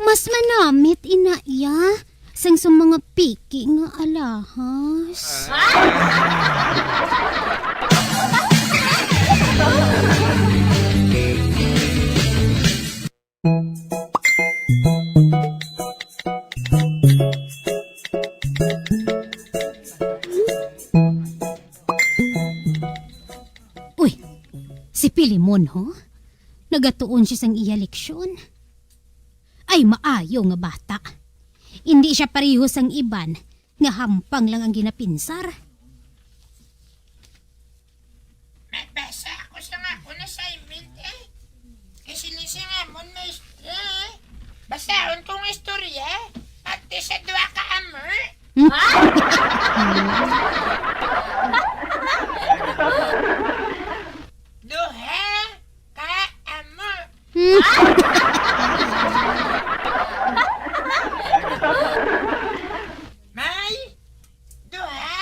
Mas manamit ina iya sang sa mga piki nga alahas. Uy, si Pilimon, ho? Nagatuon siya sang iya leksyon. Ay, maayo nga bata. Indi siya pareho sang iban nga hampang lang ang ginapinsar. Magbasa ako sa akon assignment, eh. Kay sini sa amon, maestra, eh. Basahon ko ang istorya, parte sa duha ka amo. Hmm? Duha ka amo. Hmm? May duha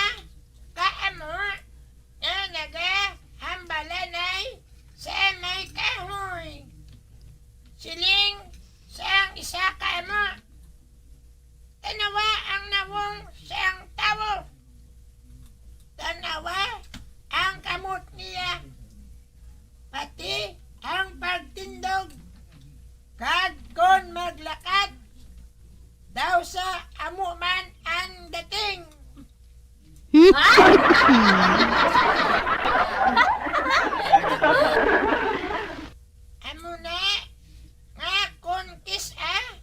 Amo man ang dating. Amo na nga kon kis-a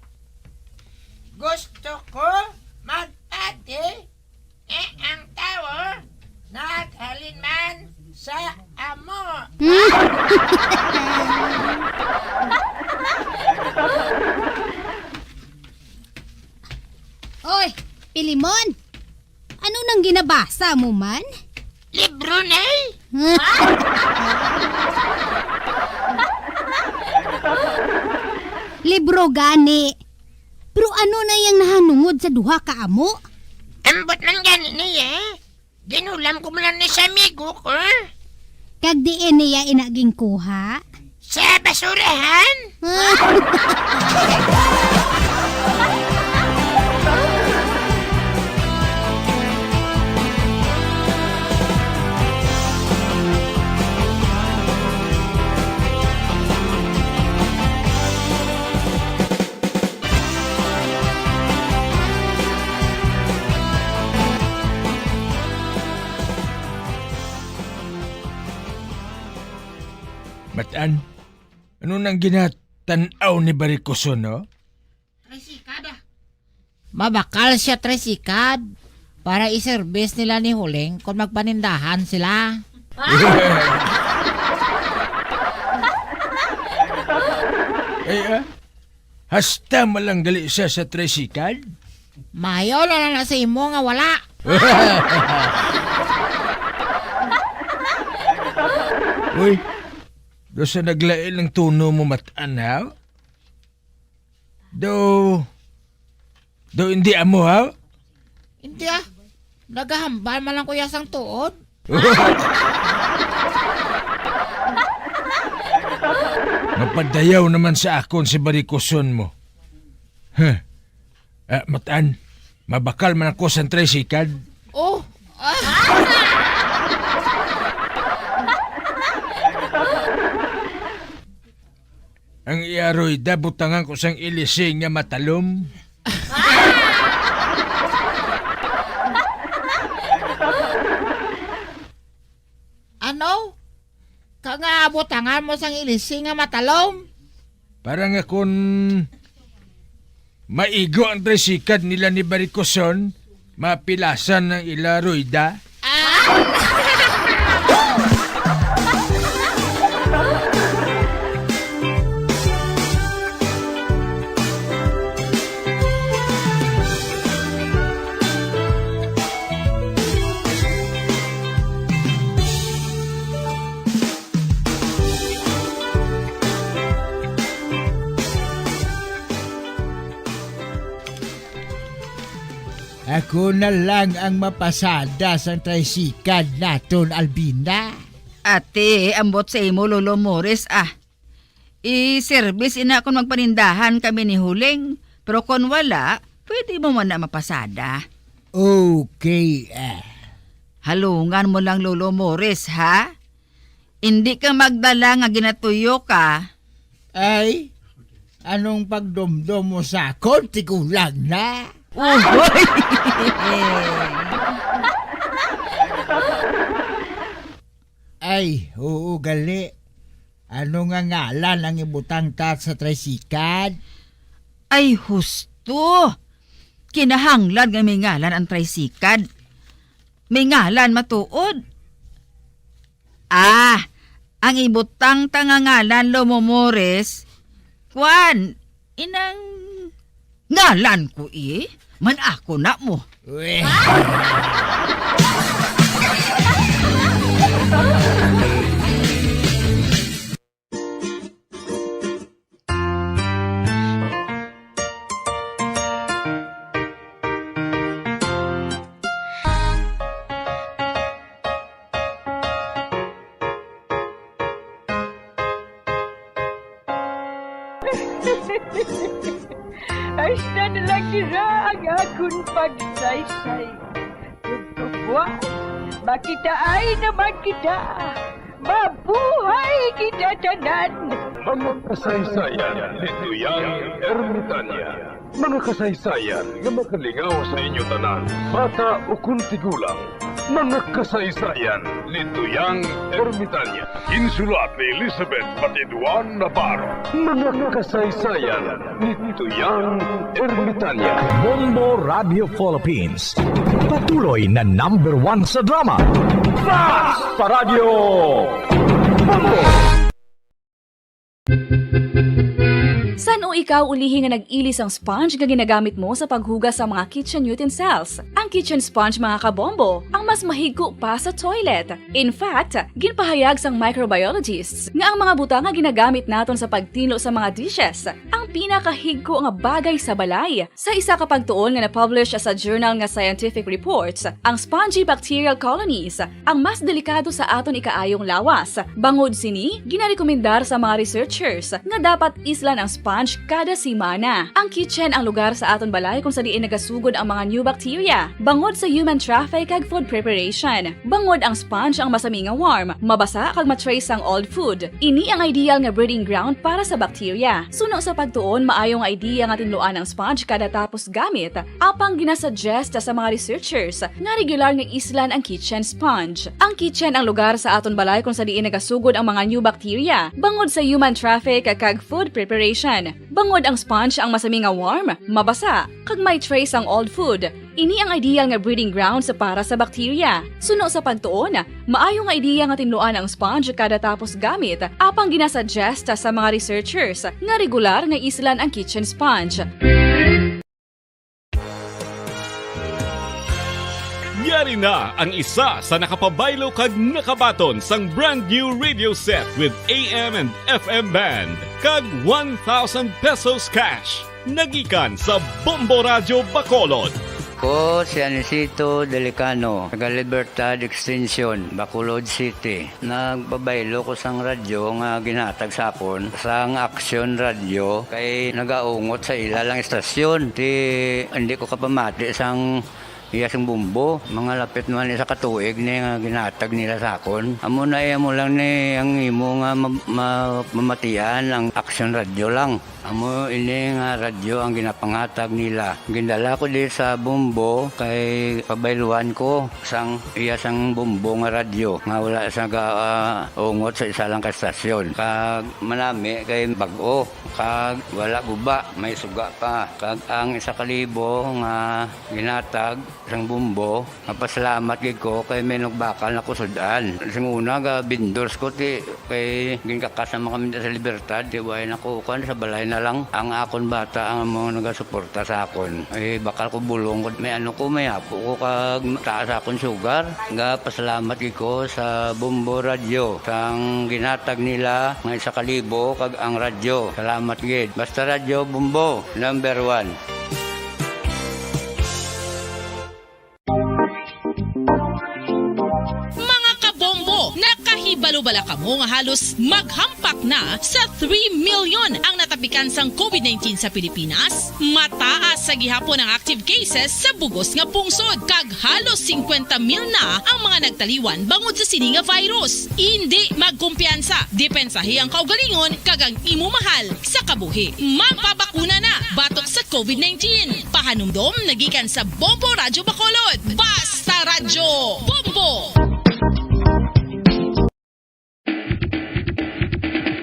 gusto ko magpati nga ang tawo naghalin man sa amo. Oy, Pilimon! Ano nang ginabasa mo man? Libro, Nay. Libro gani. Pero ano na yang nahanungod sa duha ka amo? Ambot man gani niya. Ginulam ko man lang ni sa amigo ko. Kag diin niya ina ginkuha? Sa basurahan. Matan, ano nang ginatan-aw ni Barikoson, no? Tricycad, ah. Mabakal siya tricycad para i-service nila ni Huling kon magpanindahan sila. Eh, ah, hasta malang gali siya sa tricycad? Mayo na lang na sa imo nga wala. Uy, do sa naglain ang tuno mo, Matan, ha? Do, do hindi amo, ha? Hindi, ah. Nagahambal man lang kuya sang tuod. Mapadayaw naman sa akon si Barikoson mo. Huh. Ah, Matan, mabakal man ako sa tricycad. Oh. Ah. Ang iya ruwida butangan ko sang ilising nga matalom. Ano? Ka nga butangan mo sang ilising nga matalom? Para nga kun maigo ang tricycad nila ni Barikoson, mapilasan ang ila ruwida. Ako na lang ang mapasada sang tricycad naton, Albina. Ate, ambot sa imo, Lolo Morris, ah. I-service ina kon magpanindahan kami ni Huling, pero kon wala, pwede mo man na mapasada. Okay, ah. Halungan mo lang, Lolo Morris, ha? Indi ka magdala nga ginatuyo ka. Ay, anong pagdumdom mo sa akon? Tigulang na. Uy! Ay, oo, gali. Ano nga ngalan ang ibutang ta sa tricycad? Ay, husto. Kinahanglan nga may ngalan ang tricycad. May ngalan matuod. Ah, ang ibutang ta nga ngalan, Lomo Mores, kwan, inang ngalan ko, eh. Man ako na mo. Weh. Hasta na lang dira ang akon pagsaysay. Ug buwas, makitaan naman kita. Mabuhay kita tanan! Mga kasaysayan ni Duyang Ermitania. Mga kasaysayan nga makalingaw sa inyo tanan, bata o kon tigulang. Mga kasaysayan ni Tuyang Ermitanya. Insulat ni Elizabeth Patiduan Navarro. Mga kasaysayan ni Tuyang Ermitanya. Bombo Radio Philippines. Patuloy na number one sa drama. Basta Radyo Bombo! San-o ikaw ulihi nga nag-ili sang sponge nga ginagamit mo sa paghugas sa mga kitchen utensils? Ang kitchen sponge, mga kabombo, ang mas mahigko pa sa toilet. In fact, ginpahayag sang microbiologists nga ang mga butang nga ginagamit naton sa pagtinlo sa mga dishes ang pinakahigko nga bagay sa balay. Sa isa ka pagtuon nga na-publish sa journal nga Scientific Reports, ang spongy bacterial colonies ang mas delikado sa aton ikaayong lawas. Bangod sini, ginarekomendar sa mga researchers nga dapat islan ang sponge kada semana. Ang kitchen ang lugar sa aton balay kung sa diin nagasugod ang mga new bacteria, bangod sa human traffic kag food preparation. Bangod ang sponge ang masami nga warm, mabasa kag ma-trace sang old food. Ini ang ideal nga breeding ground para sa bacteria. Suno sa pagtuon, maayo nga idea nga tinluan ang sponge kada tapos gamit, apang ginasuggest sa mga researchers nga regular nga islan ang kitchen sponge. Ang kitchen ang lugar sa aton balay kung sa diin nagasugod ang mga new bacteria, bangod sa human traffic kag food preparation. Bangod ang sponge ang masami nga warm, mabasa, kag may trace ang old food. Ini ang ideal nga breeding grounds para sa bacteria. Suno sa pagtuon, maayo nga ideya nga tinluan ang sponge kada tapos gamit, apang ginasuggest sa mga researchers nga regular nga islan ang kitchen sponge. Yari na ang isa sa nakapabaylo kag nakabaton sang brand new radio set with A M and F M band kag one thousand pesos cash. Nagikan sa Bombo Radyo Bacolod. Ko si Anisito Delicano, taga Libertad Extension, Bacolod City. Nagpabaylo ko sang radyo nga ginhatag sa akon sang Action Radio kay nagaungot sa ila lang istasyon. Ti, hindi ko kapamati sang iya sing bombo. Mga lapit man isa ka tuig ni nga ginhatag nila sa akon. Amo na, eh, amo lang ni ang imo nga ma-, ma-, mamatian ang Action Radio lang. Amo ini nga radyo ang ginapangatag nila. Gindala ko di sa bombo kay pabayluan ko sang iya sang bombo nga radyo nga wala sa ga-, ah, ungot sa isa lang ka estasyon. Kag manami kay bag-o, kag wala guba, may suga pa. Kag ang isa ka libo nga ginatag sang bombo, mapasalamat gid ko kay may nagbakal na ko sud-an. Sing una, ga vendors ko, ti, kay ginkakas naman kami sa Libertad, ti, way na ko, kuan, sa balay na lang. Ang akon bata ang amo nagasuporta sa akon. Ay, bakal ko bulong ko, may ano ko, may apo ko, kag taas akon sugar. Ga pasalamat gid ko sa Bombo Radio, sang ginatag nila nga isa ka libo, kag ang radyo. Salamat gid. Basta Radyo Bombo, number one. Mga kabombo, nakahibalo bala kamo nga halos maghampak na sa three million ang natapikan sang COVID nineteen sa Pilipinas? Mataas sa gihapon ang active cases sa bug-os nga pungsod, kag halos singkwenta mil na ang mga nagtaliwan bangod sa sini nga virus. Indi magkumpiyansa, depensahi ang kaugalingon kag ang imo mahal sa kabuhi. Magpabakuna na batok sa COVID nineteen. Pahanumdom nagikan sa Bombo Radyo Bacolod. Basta Radyo Bombo!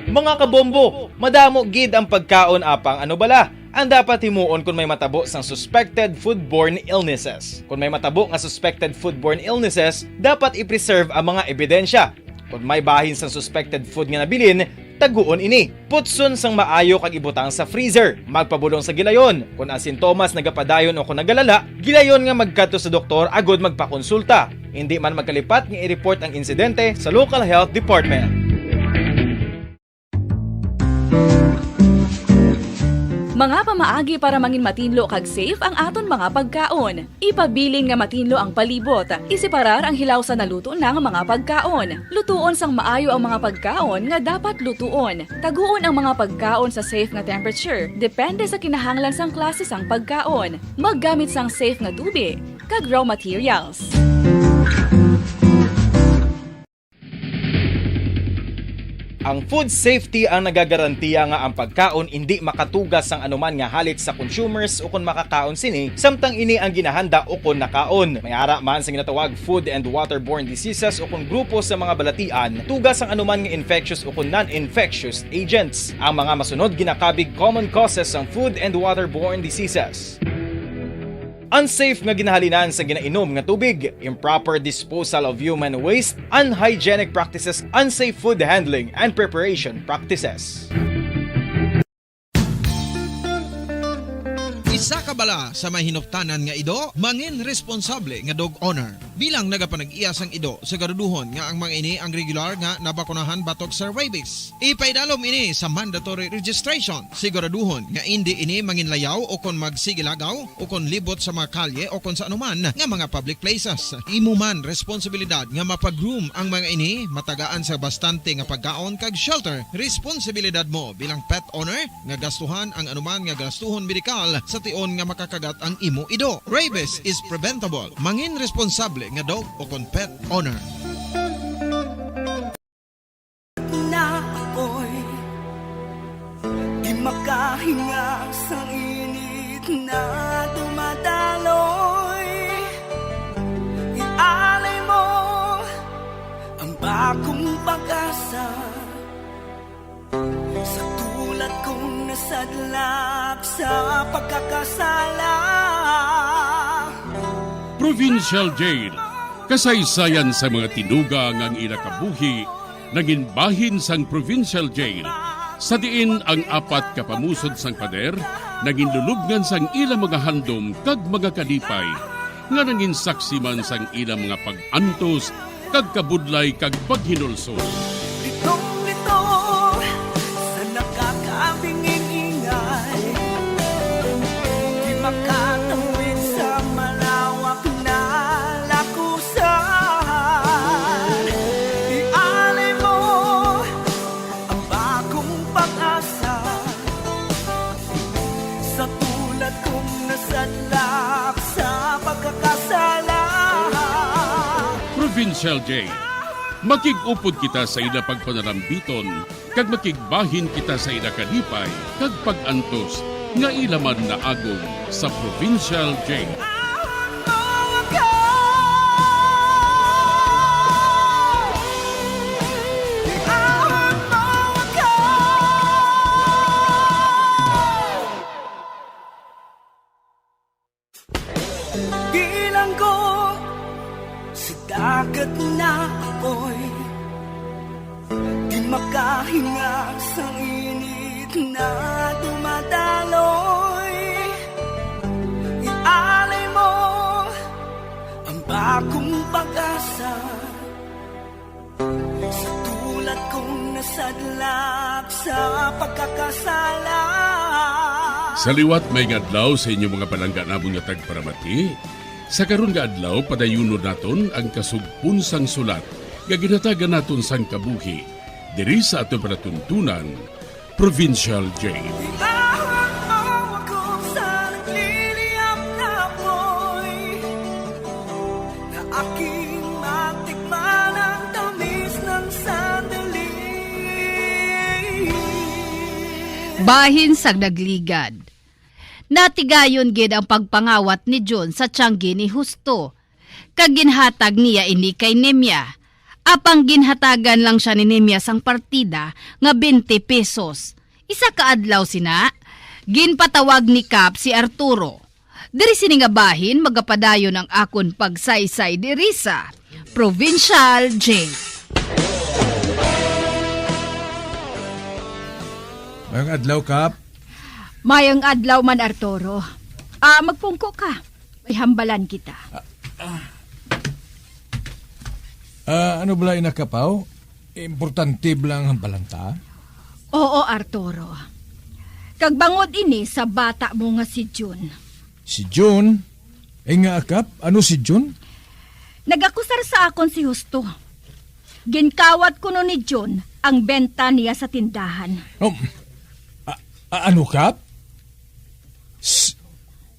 Mga kabombo, madamo gid ang pagkaon, apang ano bala ang dapat himuon kon may matabo sang suspected foodborne illnesses? Kon may matabo nga suspected foodborne illnesses, dapat i-preserve ang mga ebidensya. Kon may bahin sang suspected food nga nabilin, taguon ini. Putson sang maayo kag ibutang sa freezer. Magpabulong sa gilayon. Kon ang sintomas nagapadayon o kon nagalala, gilayon nga magkadto sa doktor agud magpakonsulta. Indi man magkalipat nga i-report ang insidente sa local health department. Mga pamaagi para mangin matinlo kag safe ang aton mga pagkaon. Ipabilin nga matinlo ang palibot. Iseparar ang hilaw sa naluto na nga mga pagkaon. Lutuon sang maayo ang mga pagkaon nga dapat lutuon. Taguon ang mga pagkaon sa safe nga temperature, depende sa kinahanglan sang klase sang pagkaon. Maggamit sang safe nga tubi kag raw materials. Ang food safety ang nagagarantiya nga ang pagkaon indi makatuga sang anuman nga halit sa consumers ukon makakaon sini, samtang ini ang ginahanda ukon nakaon. May ara man sa ginatawag food and waterborne diseases ukon grupo sa mga balatian, tuga sang anuman nga infectious ukon non-infectious agents. Ang mga masunod ginakabig common causes sang food and waterborne diseases. Unsafe nga ginahalinan sa ginainom nga tubig, improper disposal of human waste, unhygienic practices, unsafe food handling, and preparation practices. Isa ka bala sa may hinuptanan nga ido, mangin responsable nga dog owner. Bilang nagapanag-iya sang ido, siguraduhon nga ang mga ini ang regular nga nabakunahan batok sa rabies. Ipaidalom ini sa mandatory registration. Siguraduhon nga indi ini manginlayaw o kon magsigilagaw o kon libot sa mga kalye o kon sa anuman nga mga public places. Imo man responsibilidad nga mapag-groom ang mga ini, matagaan sa bastante nga pagkaon kag shelter. Responsibilidad mo bilang pet owner nga gastuhan ang anuman nga gastuhon medikal sa tion nga makakagat ang imo ido. Rabies is preventable. Mangin responsable nga dog o kon pet owner. Na ako'y di makahinga sa init na dumadaloy. Ialay mo ang bagong pag-asa sa tulad kong nasadlak sa pagkakasala. Provincial Jail, kasaysayan sa mga tinuga nga ang ila kabuhi nangin bahin sang Provincial Jail, sa diin ang apat ka pamusod sang pader nangin lulubngan sang ila mga handom kag mga kalipay, nga nangin saksi man sang ila mga pag-antos kag kabudlay kag paghinulsol. Litong-lito sa nakakabinging ingay, di makatawid sa malawak na lakusan. Ialay mo ang bagong pag-asa sa tulad kong nasadlak sa pagkakasala. Provincial Jail. Makig-upod kita sa ila pagpanarambiton, kag makigbahin kita sa ila kalipay kag pag-antos nga ila man naagom sa Provincial Jail. Bilanggo sa dagat na apoy, di makahinga sa init na dumadaloy. Ialay mo ang bagong pag-asa sa tulad kong nasadlak sa pagkakasala. Sa liwat, may nga adlaw sa inyo mga palangga namon nga tagparamati. Sa karon nga adlaw, padayunon naton ang kasugpon sang sulat nga ginhatagan naton sang kabuhi diri sa aton palatuntunan, Provincial Jail. Iahon mo ako sa nagliliyab na apoy, na aking matikman ang tamis ng sandali. Bahin sang nagligad. Natigayon gid ang pagpangawat ni Jun sa tiyanggi ni Husto, kag ginhatag niya ini kay Nemia. Apang ginhatagan lang sia ni Nemia sang partida nga twenty pesos. Isa ka adlaw sina, ginpatawag ni Kap si Arturo. Diri sini nga bahin magapadayon ang akon pagsaysay diri sa Provincial Jail. Mayong adlaw, Kap. Mayong adlaw man, Arturo. Ah, magpungko ka. May hambalan kita. Ah, ano bala ina, Kap, aw? Importante bala ang hambalan ta? Oo, Arturo. Kag bangod ini sa bata mo nga si Jun. Si Jun? Ay nga, Kap, ano si Jun? Nagakusar sa akon si Husto. Ginkawat kuno ni Jun ang benta niya sa tindahan. Um, a- a- ano, Kap? S-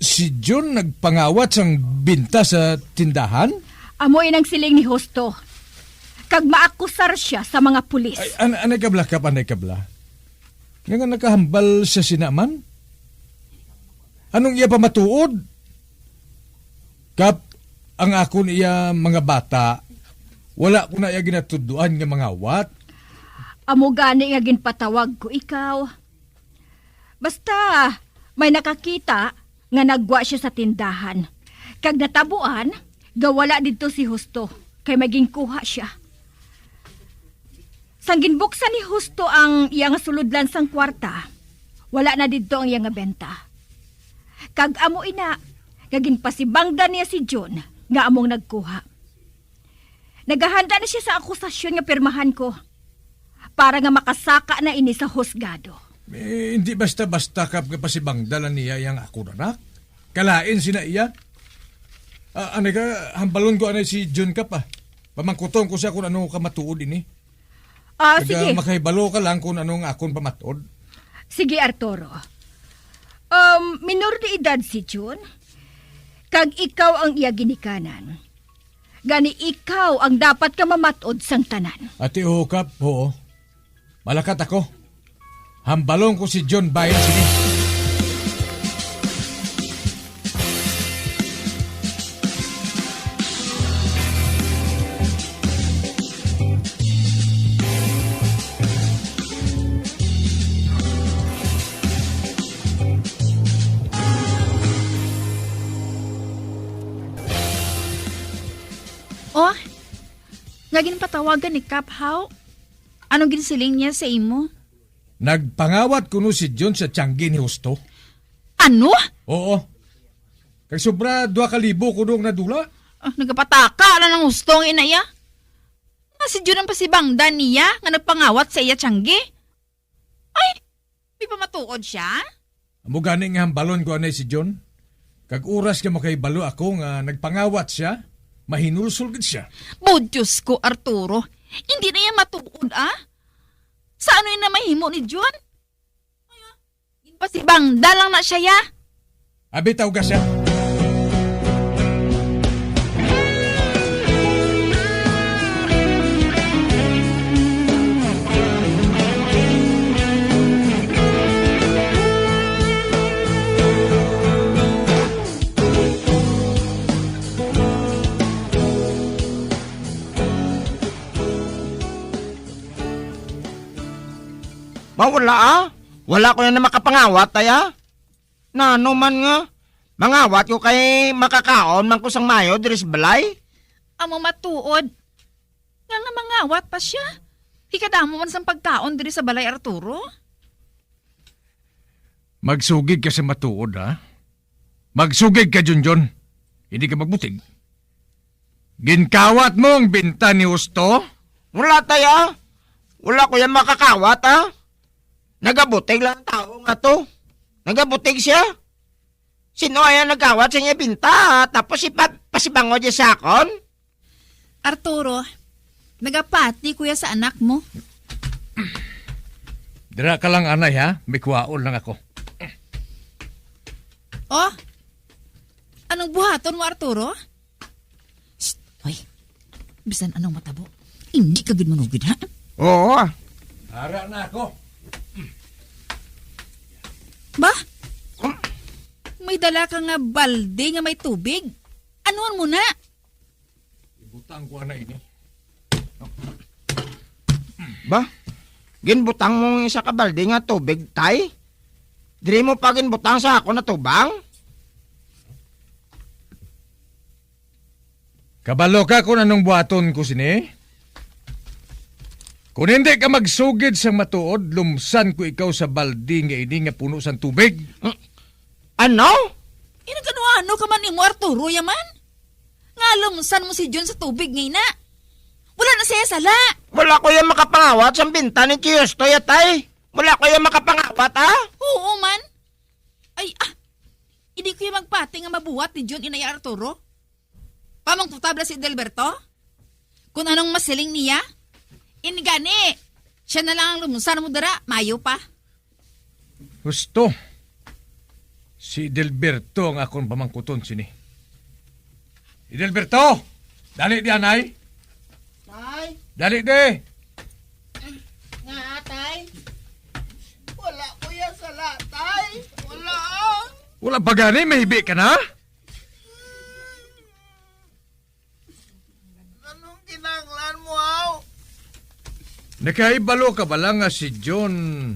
si Jun nagpangawat sang binta sa tindahan? Amo inang siling ni Husto. kag maakusar sia sa mga pulis. Ay, an-, anay kabla, Kap, anay kabla. Nga, nga nakahambal siya sina man? Anong iya pamatuod? Kap, ang akon iya mga bata, wala ko na iya ginatuduan nga mangawat. Amo gani nga ginpatawag ko ikaw. Basta, may nakakita nga naggwa siya sa tindahan. Kag natabuan nga wala didto si Husto, kay may ginkuha sia. Sang ginbuksan ni Husto ang iya nga sulodlan sang kwarta, wala na didto ang iya nga benta. Kag amo ina nga ginpasibangdan niya si Jun nga among nagkuha. Nagahanda na sia sa akusasyon nga pirmahan ko para nga makasaka na ini sa husgado. Eh, hindi basta-basta, Kap, nga pasibangdan niya yang akon anak. Kalain sina iya. Ah, anay ka, hambalon ko anay si Jun, Kap, ah. Pamangkuton ko siya kung ano ka matuod ini. Ah, Kag, sige. Ah, makahibalo ka lang kung ano ang akon pamatod. Sige, Arturo. Um, minor de edad si Jun. Kag ikaw ang iya ginikanan. Gani ikaw ang dapat ka mamatod sang tanan. Ati, oo, Kap, oo. Malakat ako. Hambalon ko si Jun bahin sini. Oh, nga ginpatawagan ni Kap, haw? Ano ginsiling niya sa imo? Nagpangawat kuno si Jun sa tiyangge ni Husto. Ano? Oo. Kag sobra duha ka libo kuno ang nadula. Ah, nagapataka lang ang Husto nga ina iya. Nga si Jun ang pasibangdan niya nga nagpangawat sa iya tiyangge. Ay, may pamatuod sia? Amo gani nga hambalon ko anay si Jun. Kag oras nga makahibalo ako nga nagpangawat sia, mahinulsol gid sia. Bo, Diyos ko, Arturo. Hindi na iya matuod, ah. Sa ano ina mahimo ni Jun? Pasibangda lang na siya, ya. Abi, tawga siya. Mawala, ah? Wala ko na makapangawat, ay, ah? Nano man nga? Mangawat ko kay makakaon man ko sang mayo diri sa balay. Amo matuod. Nga nga mangawat pa siya. Ikadamo man sang pagkaon diri sa balay, Arturo. Magsugid ka sa matuod, ha? Magsugid ka, Junjun. Hindi ka magbutig. Ginkawat mo ang binta ni Husto? Wala, tay, ah. Wala ko yan makakawat, ah. Nagabutig lang ang tao nga to. Nagabutig siya. Sino ay ang nagawat sa iya binta, ah? Tapos ipa-, pasibangod niya sa akon? Arturo, nagapati ko ya sa anak mo. Dira ka lang, anay, ha? May kuwaon lang ako. Oh? Anong buhaton mo, Arturo? Shh! Hoy, bisan anong matabo, hindi ka gid manugid, ha? Oo. Ara na ako. Ba? May dala ka nga balde nga may tubig? Anuon mo na? Ibutang ko ana ini. Ba? Ginbutang mo ang isa ka balde nga tubig, tay? Diri mo pa ginbutang sa akon atubang? Kabalo ka kung anong buhaton ko sini? Kung hindi ka magsugid sang matuod, lumsan ko ikaw sa balde nga ini nga puno sang tubig. Ano? Ginagano-ano ka man nimo, Arturo, yaman? Nga lumsan mo si Jun sa tubig nga ina? Wala na siya sala. Wala ko yung makapangawat sa binta ni Tiyosto, yatay. Wala ko yung makapangawat, ha? Oo man. Ay, ah. Hindi ko yung magpati nga mabuhat ni Jun, inay Arturo. Pamangkutab na si Delberto? Kung anong masiling niya? Ingani, siya na lang ang lumusan mo dira, mayo pa. Husto. Si Delberto ang akon pamangkuton sini. Delberto! Dali di, anay! Nay! Dali, de! Nga, tay? Wala ko ya sala, tay. Wala. Wala pa gani, mahibi ka na? Anong kinahanglan mo, aw? Nakahibalo ka bala nga si John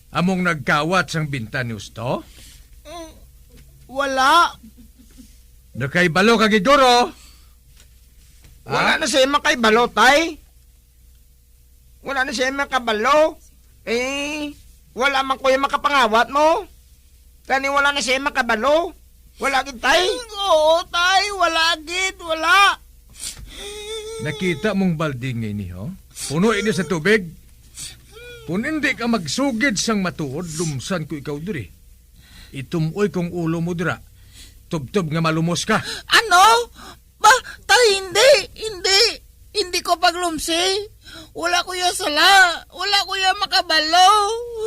among nagkawat sang binta ni Husto? Mm, wala. Nakahibalo ka gid, guro? Wala Ha? na siya makahibalo, tay. Wala na siya makabalo. Eh, wala man ko yung makapangawat mo. Kani wala na siya makabalo. Wala gid, tay. Oo, tay. Wala gid. Wala. Nakita mong balde nga ini, ho? Puno ini sa tubig. Kung hindi ka magsugid sang matuod, lumsan ko ikaw diri. Itum-oy kong ulo mo dira. Tubtob nga malumos ka. Ano? Ba, tay, hindi, hindi. Hindi ko paglumsi. Wala ko ya sala. Wala ko ya makabalo.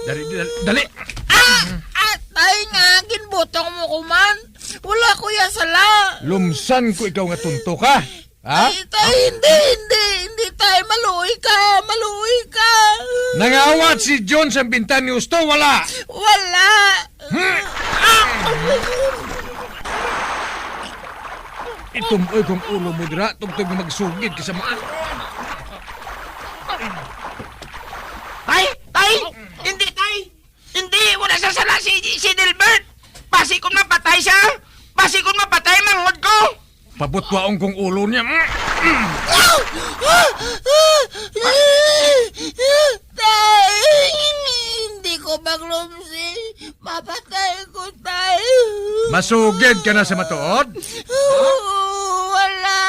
Dali, dali, dali. Ah! Ah, tay nga, ginbutong mo ko man. Wala ko ya sala. Lumsan ko ikaw nga tunto ka. Ha? Tay, tay, hindi, hindi, hindi, tay. Maluoy ka, maluoy ka. Nangawat si John sa binta ni Husto, wala? Wala. Hmm? Ah! Itum-oy kong ulo mo dira, tubtob nga magsugid ka sa mga... Tay! Tay! Hindi, tay! Hindi! Wala sa sala si, si Delbert! Basi kung mapatay siya! Basi kung mapatay, manghod ko! Pabutwaon kong ulo niya. Tay! Hindi ko maglumsi. Mapatay ko, tay. Masugid ka na sa matuod? Wala.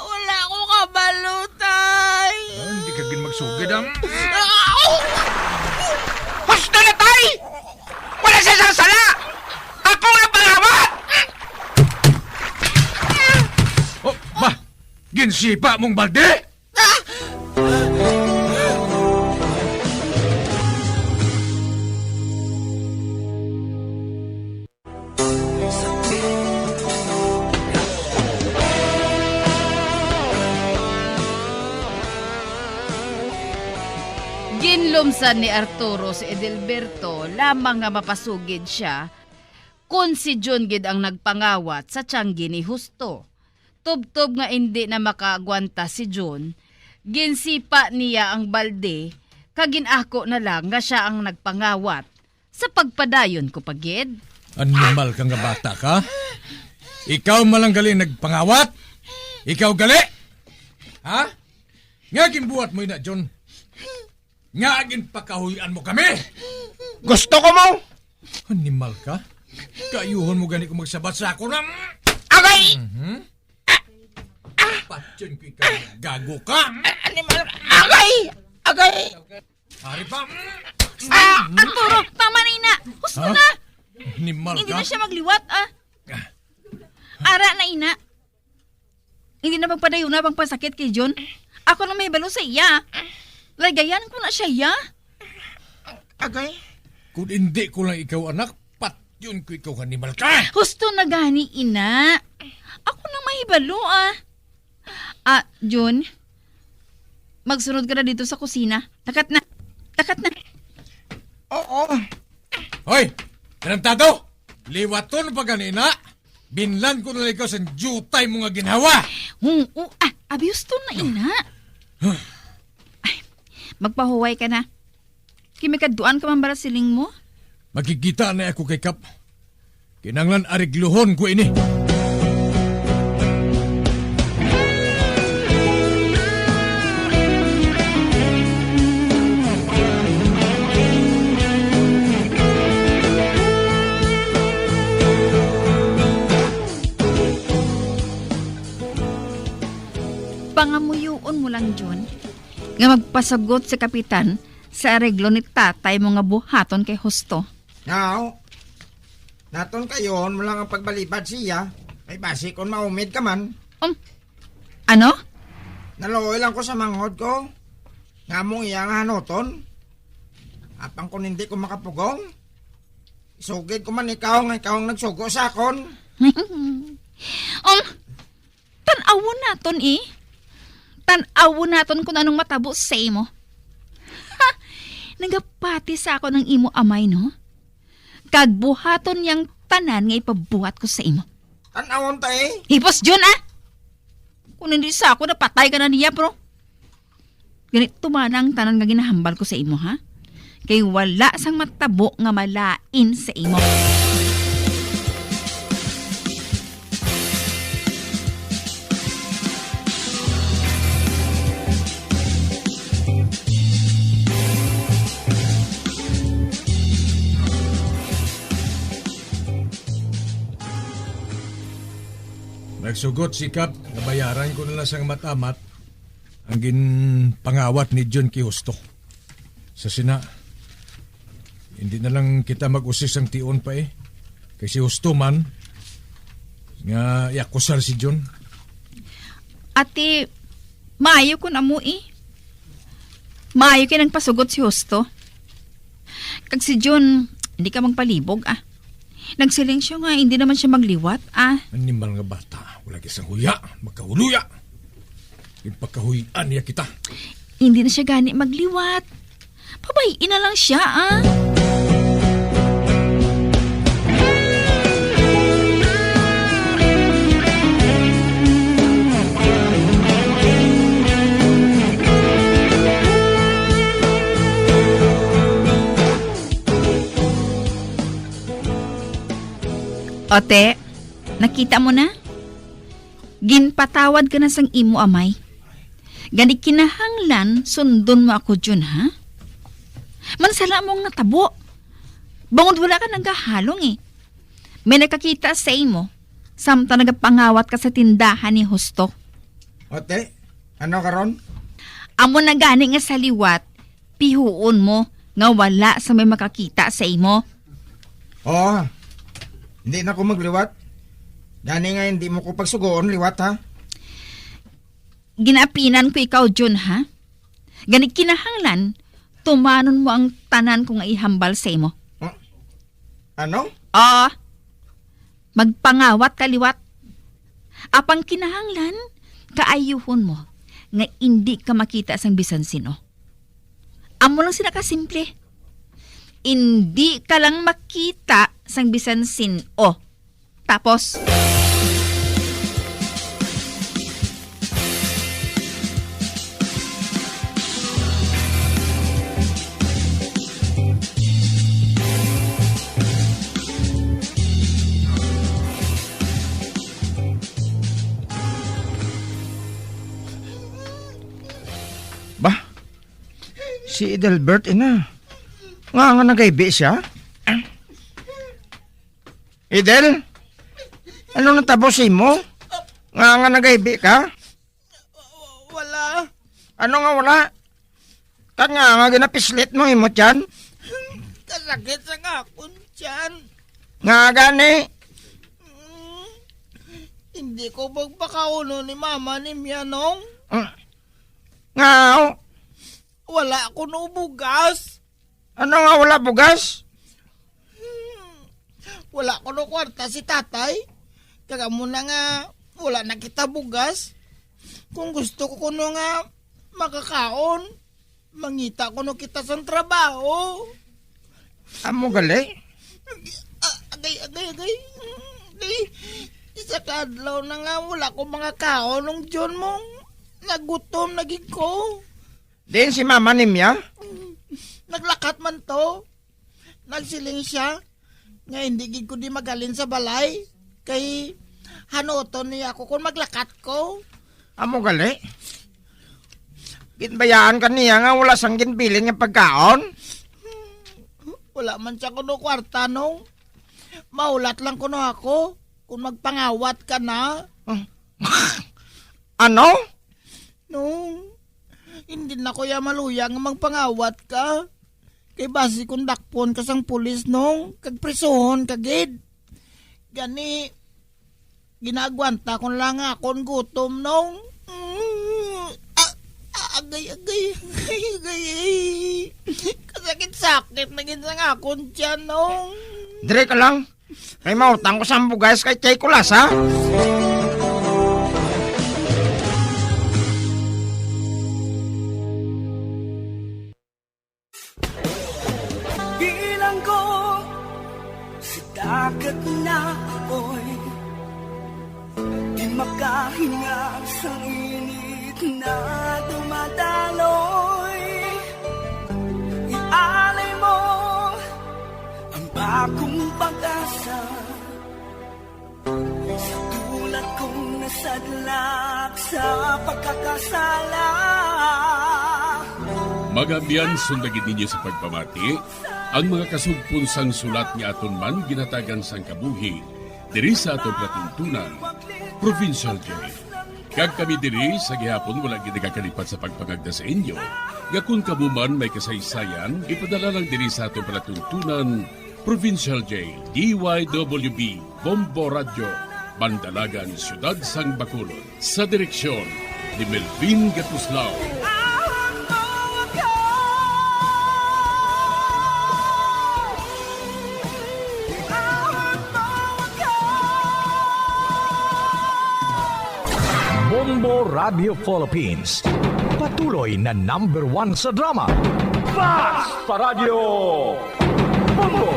Wala ko kabalo, tay. Ah, hindi ka gid magsugid, ah. Husto na, tay! Wala siya sang sala! Ako ang pangawat! Oh, ba? Ginsipa mong balde? Ginlumsan ni Arturo si Edelberto lamang nga mapasugid sia kon si Jun gid ang nagpangawat sa tiyanggi ni Husto. Tubtob nga indi na makaagwanta si Jun, ginsipa niya ang balde kag gin-ako na lang nga sia ang nagpangawat. Sa pagpadayon ko pa gid. Animal ka nga bata ka. Ikaw man lang gali nagpangawat? Ikaw gali? Ha? Nga ginbuhat mo ina, Jun? Nga ginpakahuy-an mo kami? Gusto ko mo! Animal ka? Kaayuhon mo gani kung magsabat sa ako na... Agay! Mhm. Patyon ko ikaw, gago ka! A-, animal! Agay! Agay! Ari pa! Ah, Arturo, tama na ina! Husto Ha? na! Animal Hindi ka? na siya magliwat, ah! Ah. Ara na ina! Hindi na magpadayon na pang pasakit kay John. Ako na may balo sa iya. Lagayan ko na siya, ya. Agay. Kung hindi ko lang ikaw anak, patyon ko ikaw, animal ka! Husto na gani, ina. Ako nang mahibalo, ah. Ah, John, magsunod ka na dito sa kusina. Takat na. Takat na. Oo. Hoy! Tarantado! Liwaton pa ganina! Binlan ko na lang ikaw sa jutay mo nga ginhawa! Oo, ah, abi, husto na, ina. Ay, magpahuway ka na. Kay may kaduan ka man bala siling mo? Magkikita na ako kay Kap. Kinanglan arigluhon ko ini. Pangamuyoon mo lang, Jun, nga magpasugot sa kapitan sa areglo ni tatay mo nga buhaton kay Husto. Aw, naton kayon mo lang ang pagbalibad siya. Ay, basi kon maumid ka man. Um, ano? Naluoy lang ko sa manghod ko. Nga mong iya nga hanuton. Apang kon hindi ko makapugong, isugid ko man ikaw nga ikaw ang nagsugo sa akon. Um, tan-awon naton, eh. Tan-awon naton kung anong matabo sa imo. Ha! Nagapati sa ako ng imo amay, no? Kag buhaton niyang tanan nga ipabuhat ko sa imo. Tan-awon ta, eh. Hipos, Jun, ah! Kung hindi sa ako, napatay ka na niya, bro. Ganito man ang tanan nga ginahambal ko sa imo, ha? Kay wala sang matabo nga malain sa imo. Nagsugot si Kap nga bayaran ko na lang sang matamat ang ginpangawat ni Jun kay Husto. Sa sina, hindi na lang kita mag-usig sang tion pa, eh. Kay si Husto man, nga iakusar si Jun. Ate, maayo kun amo, eh. Maayo kay nagpasugot si Husto. Kag si Jun, hindi ka magpalibog, ah. Nagsiling siya nga hindi naman siya magliwat, ah. Animal nga bata, wala gid sang huya, magkahuluya. Ipakahuy-an niya kita. Hindi na siya gani magliwat. Pabay-i na lang siya, ah. Ote, nakita mo na? Ginpatawad ka na sang imo amay. Gani kinahanglan sundon mo ako, Jun, ha? Mansala mo ang natabo. Bangod wala ka nagahalong, eh. May nakakita sa imo, samtang nagapangawat ka sa tindahan ni Husto. Ote, ano karon? Amo na gani nga sa liwat, pihuon mo nga wala sa may makakita sa imo. Oo. Hindi na ko magliwat. Gani nga hindi mo ko pagsugoon liwat, ha? Ginapinan ko ikaw, Jun, ha? Gani kinahanglan, tumanon mo ang tanan ko nga ihambal sa imo. Huh? Ano? Ah, magpangawat ka liwat. Apang kinahanglan, kaayuhon mo nga indi ka makita sang bisan sino. Amo lang sina ka simple. Indi ka lang makita sang bisan sin-o. Tapos. Bah, si Edelbert, ina. Nga nga nagaybi siya? Edel, ano natabo sa imo? Nga nga nagaybi ka? Wala. Ano nga wala? Kag nga nga ginapislit mo imo tiyan? Kasakit sa akon tiyan. Nga gani? Mm, hindi ko magpakauno ni mama ni Mianong. Mm. Nga, oh. Wala kuno bugas. Ano nga wala bugas? Hmm, wala kuno kwarta si tatay. Kag amo na nga wala na kita bugas. Kung gusto ko kuno nga makakaon, mangita kuno kita sang trabaho. Amo gali? Ah, agay, agay, agay. Agay. Isa ka adlaw na nga wala ko makakaon, Nong John, mong nagutom na gid ko. Diin si mama ni Mia? Naglakat man to. Nagsiling siya nga hindi gid ko di maghalin sa balay kay hanuton niya ako kung maglakat ko. Amo gali? Ginbayaan ka niya nga wala sang ginbilin nga pagkaon? Wala man siya kuno kwarta, Nong. Mahulat lang kuno ako kung magpangawat ka na. Ano? Nong, hindi na ko ya maluya nga magpangawat ka. Kay basi kung dakpon ka sang pulis, Nong, kag prisuhon ka gid. Gani, ginaagwanta ko lang akon gutom, Nong. Mm, ah, ah, agay, agay, agay, agay. Kasakit-sakit na gid sang akon tiyan, Nong. Dire ka lang. May mautang ko sang bugas kay Chay Kulas, ha? Makahinga sang init na dumadaloy. Ialay mo ang bagong pag-asa sa tulad kong nasadlak sa pagkakasala. Mga abyan, sundagin ninyo sa pagpamati ang mga kasugpon sang sulat nga aton man ginatagan sang kabuhi diri sa aton palatuntunan, Provincial J. Kag kami diri sa gihapon wala gid nagakalipat sa pagpangagda sa inyo nga kon kamo man may kasaysayan, ipadala lang diri sa aton palatuntunan, Provincial J, D Y W B, Bombo Radyo, Bandalagan, Siyudad sang Bacolod. Sa direksyon ni Melvin Gatuslao. Bombo Radio Philippines, patuloy na number one sa drama. Basta Radyo Bombo!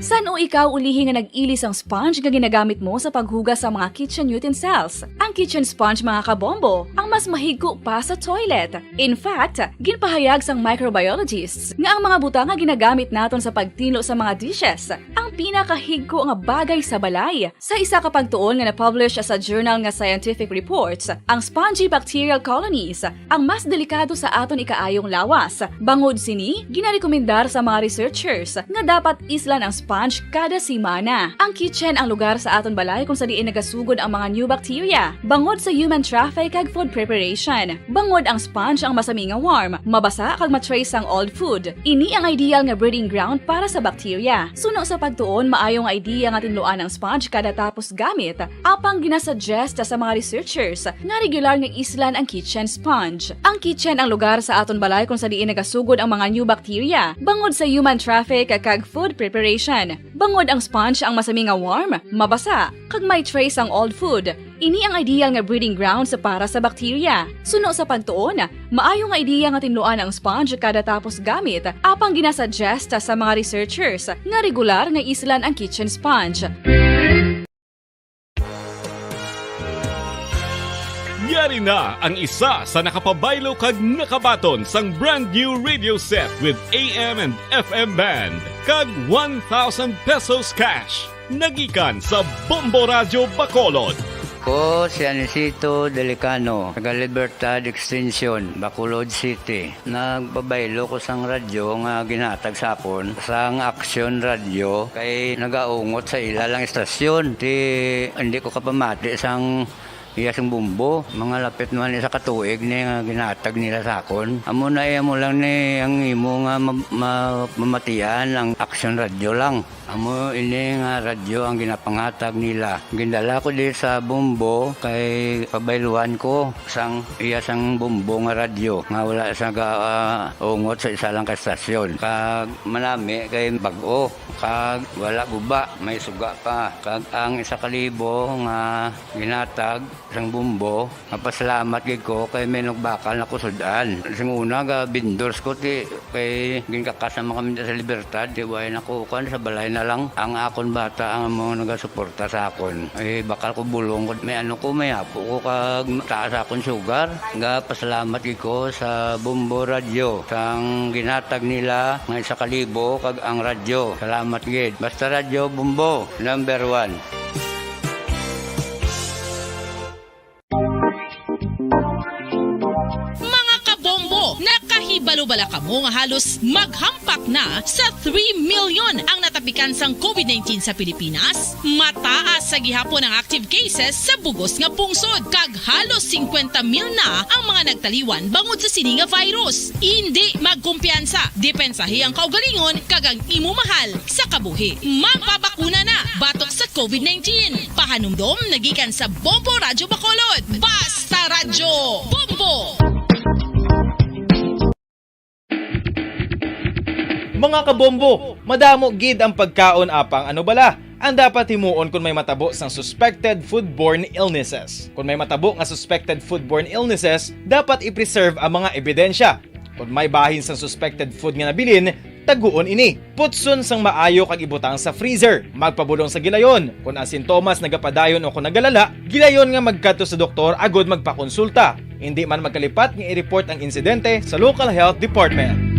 San-o ikaw ulihi nga nag-ili sang sponge nga ginagamit mo sa paghugas sa mga kitchen utensils? Ang kitchen sponge, mga kabombo, ang mas mahigko pa sa toilet. In fact, ginpahayag sang microbiologists nga ang mga butang nga ginagamit naton sa pagtinlo sa mga dishes ang pinakahigko nga bagay sa balay. Sa isa ka pagtuon nga na-publish sa journal nga Scientific Reports, ang spongy bacterial colonies ang mas delikado sa aton ikaayong lawas. Bangod sini, ginarekomendar sa mga researchers nga dapat islan ang sponge kada semana. Ang kitchen ang lugar sa aton balay kung sa diin nagasugod ang mga new bacteria. Bangod sa human traffic kag food preparation, bangod ang sponge ang masami nga warm, mabasa kag ma-trace sang old food. Ini ang ideal nga breeding ground para sa bacteria. Suno sa pagtuon, maayo nga idea nga tinluan ang sponge kada tapos gamit, apang ginasuggest sa mga researchers nga regular nga islan ang kitchen sponge. Ang kitchen ang lugar sa aton balay kung sa diin nagasugod ang mga new bacteria, bangod sa human traffic kag food preparation. Bangod ang sponge ang masami nga warm, mabasa, kag may trace ang old food. Ini ang ideal nga breeding grounds para sa bacteria. Suno sa pagtuon, maayo nga idea nga tinluan ang sponge kada tapos gamit, apang ginasuggest sa mga researchers nga regular nga islan ang kitchen sponge. Yari na ang isa sa nakapabaylo kag nakabaton sang brand new radio set with A M and F M band kag one thousand pesos cash. Nagikan sa Bombo Radyo Bacolod. Ko si Anisito Delicano, taga Libertad Extension, Bacolod City. Nagpabaylo ko sang radyo nga ginhatag sa akon sang Action Radio kay nagaungot sa ila lang istasyon. Ti, hindi ko kapamati sang iya sing bumbo. Mga lapit naman isa ka tuig ni nga ginhatag nila sa akon. Amo na iya mo lang ni ang imo nga ma-, ma-, mamatian ang Action Radio lang. Amo ini nga radyo ang ginapanghatag nila. Gindala ko di sa Bombo kay pabayluan ko sang iya sang Bombo nga radyo nga wala sa ga-, ah, ungot sa isa lang ka estasyon. Kag manami kay bag-o, kag wala guba, may suga pa. Kag ang isa ka libo nga ginhatag sang Bombo, mapasalamat gid ko kay may nagbakal na ko sud-an. Sing una, ga vendors ko ti kay ginkakas naman kami sa Libertad, ti way na ko kuan, sa balay na lang. Ang akon bata ang mga nagasuporta sa akon. Eh, bakal ko bulong ko, may ano ko, may apo ko kag taas akon sugar. Ga pasalamat gid ko sa Bombo Radyo sang ginhatag nila nga isa ka libo kag ang radyo. Salamat gid. Basta Radyo Bombo, number one. Mga kabombo, nakahibalo bala kamo nga halos maghampak na sa three million ang natapikan sang COVID nineteen sa Pilipinas? Mataas sa gihapon ang active cases sa bugos nga pungsod, kag halos singkwenta mil na ang mga nagtaliwan bangod sa sini nga virus. Indi magkumpiyansa, depensahi ang kaugalingon kag ang imo mahal sa kabuhi. Magpabakuna na batok sa COVID nineteen. Pahanumdom nagikan sa Bombo Radyo Bacolod. Basta Radyo Bombo! Mga kabombo, madamo gid ang pagkaon, apang ano bala ang dapat himuon kon may matabo sang suspected foodborne illnesses? Kon may matabo nga suspected foodborne illnesses, dapat i-preserve ang mga ebidensya. Kon may bahin sang suspected food nga nabilin, Taguon ini. Putson sang maayo kag ibutang sa freezer. Magpabulong sa gilayon. Kon ang sintomas nagapadayon o kon nagalala, gilayon nga magkadto sa doktor agud magpakonsulta. Indi man magkalipat nga i-report ang insidente sa local health department.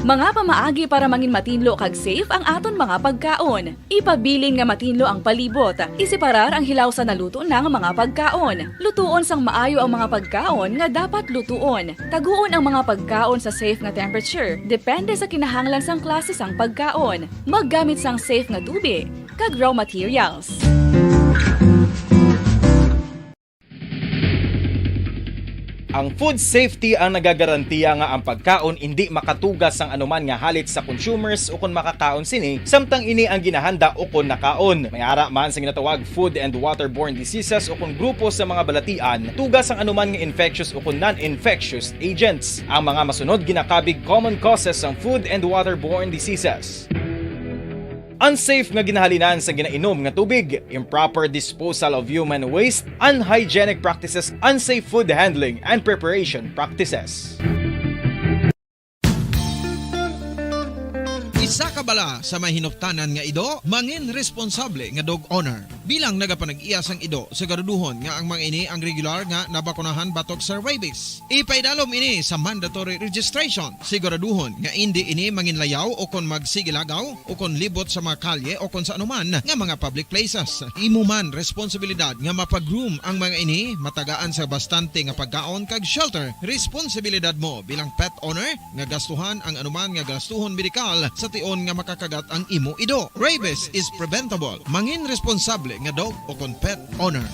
Mga pamaagi para mangin matinlo kag safe ang aton mga pagkaon. Ipabilin nga matinlo ang palibot. Iseparar ang hilaw sa naluto na nga mga pagkaon. Lutuon sang maayo ang mga pagkaon nga dapat lutuon. Taguon ang mga pagkaon sa safe nga temperature, depende sa kinahanglan sang klase sang pagkaon. Maggamit sang safe nga tubig kag raw materials. Ang food safety ang nagagarantiya nga ang pagkaon indi makatuga sang anuman nga halit sa consumers ukon makakaon sini, samtang ini ang ginahanda ukon nakaon. May ara man sa ginatawag food and waterborne diseases ukon grupo sa mga balatian, tuga sang anuman nga infectious ukon non-infectious agents. Ang mga masunod ginakabig common causes sang food and waterborne diseases. Unsafe nga ginahalinan sa ginainom nga tubig, improper disposal of human waste, unhygienic practices, unsafe food handling and preparation practices. Isa ka bala sa may hinuptanan nga ido, mangin responsable nga dog owner. Bilang nagapanag-iya sang ido, siguraduhon nga ang mga ini ang regular nga nabakunahan batok sa rabies. Ipaidalom ini sa mandatory registration. Siguraduhon nga indi ini manginlayaw o kon magsigilagaw o kon libot sa mga kalye o kon sa anuman nga mga public places. Imo man responsibilidad nga mapa-groom ang mga ini, matagaan sa bastante nga pagkaon kag shelter. Responsibilidad mo bilang pet owner nga gastuhan ang anuman nga gastuhon medikal sa tion nga makakagat ang imo ido. Rabies is preventable. Mangin responsable nga dog o kon pet owner.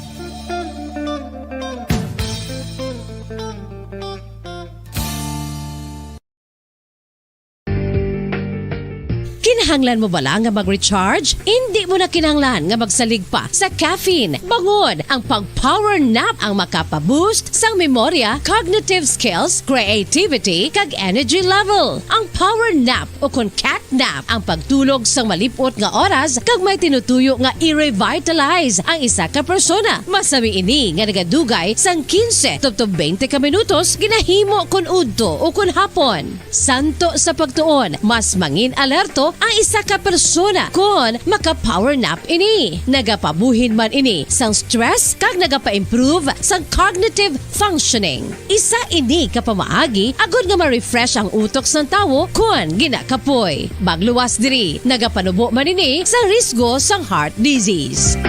Kinahanglan mo bala nga mag-recharge? Indi mo na kinahanglan nga magsalig pa sa caffeine. Bangon, ang pag-power nap ang makapa-boost sang memorya, cognitive skills, creativity, kag energy level. Ang power nap o kon cat nap ang pagtulog sang malip-ot nga oras kag may tinutuyo nga i-revitalize ang isa ka persona. Masami ini nga nagadugay sang quince tubtob twenty ka minutos, ginahimo kon udto o kon hapon. Santo sa pagtuon, mas mangin-alerto ang isa ka persona kon maka-power nap ini. Nagapabuhin man ini sang stress kag nagapa-improve sang cognitive functioning. Isa ini ka pamaagi agod nga ma-refresh ang utok sang tawo kon ginakapoy. Magluwas diri, nagapanubo man ini sa risgo sang heart disease.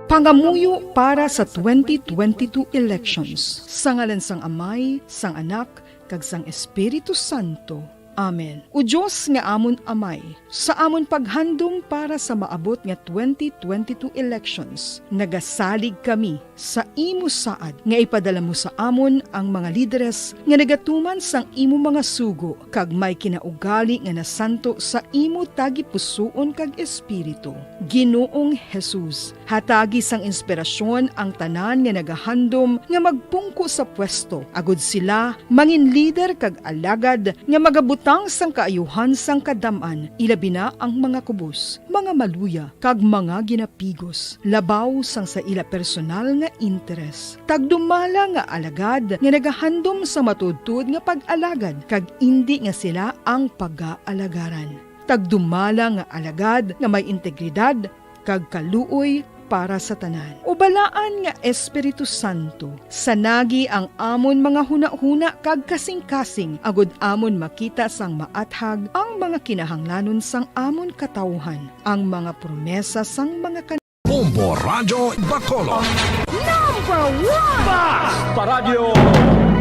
Pangamuyo para sa twenty twenty-two elections. Sa ngalan sang Amay, sang Anak, kag sang Espiritu Santo. Amen. O Dios nga amon Amay, sa amon paghandom para sa maabot nga twenty twenty-two elections, nagasalig kami sa imo saad nga ipadala mo sa amon ang mga lideres nga nagatuman sang imo mga sugo kag may kinaugali nga nasanto sa imo tagipusoon kag espiritu. Ginoong Jesus, hatagi sang inspirasyon ang tanan nga nagahandom nga magpungko sa pwesto, agod sila mangin lider kag alagad nga magabutang sang kaayuhan sang kadam-an, ilabi na ang mga kubos, mga maluya, kag mga ginapigos, labaw sang sa ila personal nga interes. Tagdumala nga alagad nga nagahandom sa matuodtuod nga pag-alagad, kag indi nga sila ang pagaalagaran. Tagdumala nga alagad nga may integridad kag kaluoy para sa tanan. O Balaan nga Espiritu Santo, sanagi ang amon mga hunahuna kag kasingkasing, agod amon makita sang maathag ang mga kinahanglanon sang amon katawuhan, ang mga promesa sang mga kan- Bombo Radyo Bacolod. Number one! Bas! Paradyo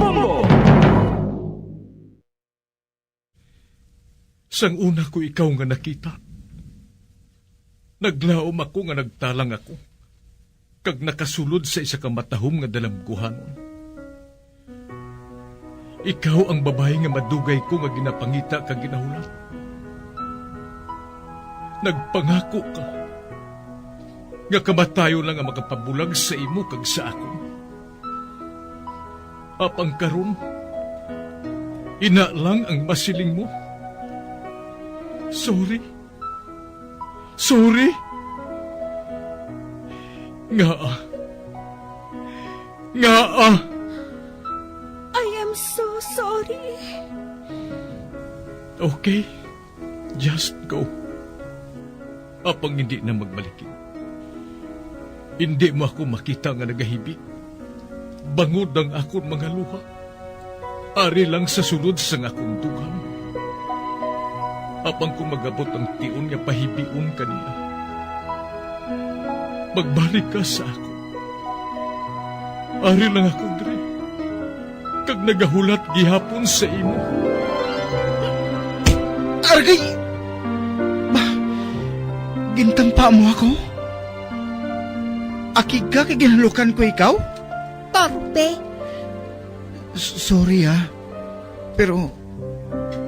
Bombo! Sang una ko ikaw nga nakita, naglaom ako nga nagtalang ako, kag nakasulod sa isa ka matahom nga dalamguhanon. Ikaw ang babayi nga madugay ko nga ginapangita kag ginahulat. Nagpangako ka nga kamatayon lang ang makapabulag sa imo kag sa akon. Apang karon, ina lang ang masiling mo. Sorry. Sorry. Ngaa? Ngaa? I am so sorry. Okay. Just go. Apang hindi na magbalikid. Hindi mo ako makita nga nagahibi. Bangod ang akon mga luha. Ari lang sa sulod sang akon dughan. Apang kung mag-abot ang tion nga pahibion ka niya, magbalik ka sa akon. Ari lang ako diri, kag nagahulat gihapon sa imo. Argay! Ba, gintampa mo ako? Akig ka kay ginhalukan ko ikaw? Torpe! S-, sorry, ah. Pero,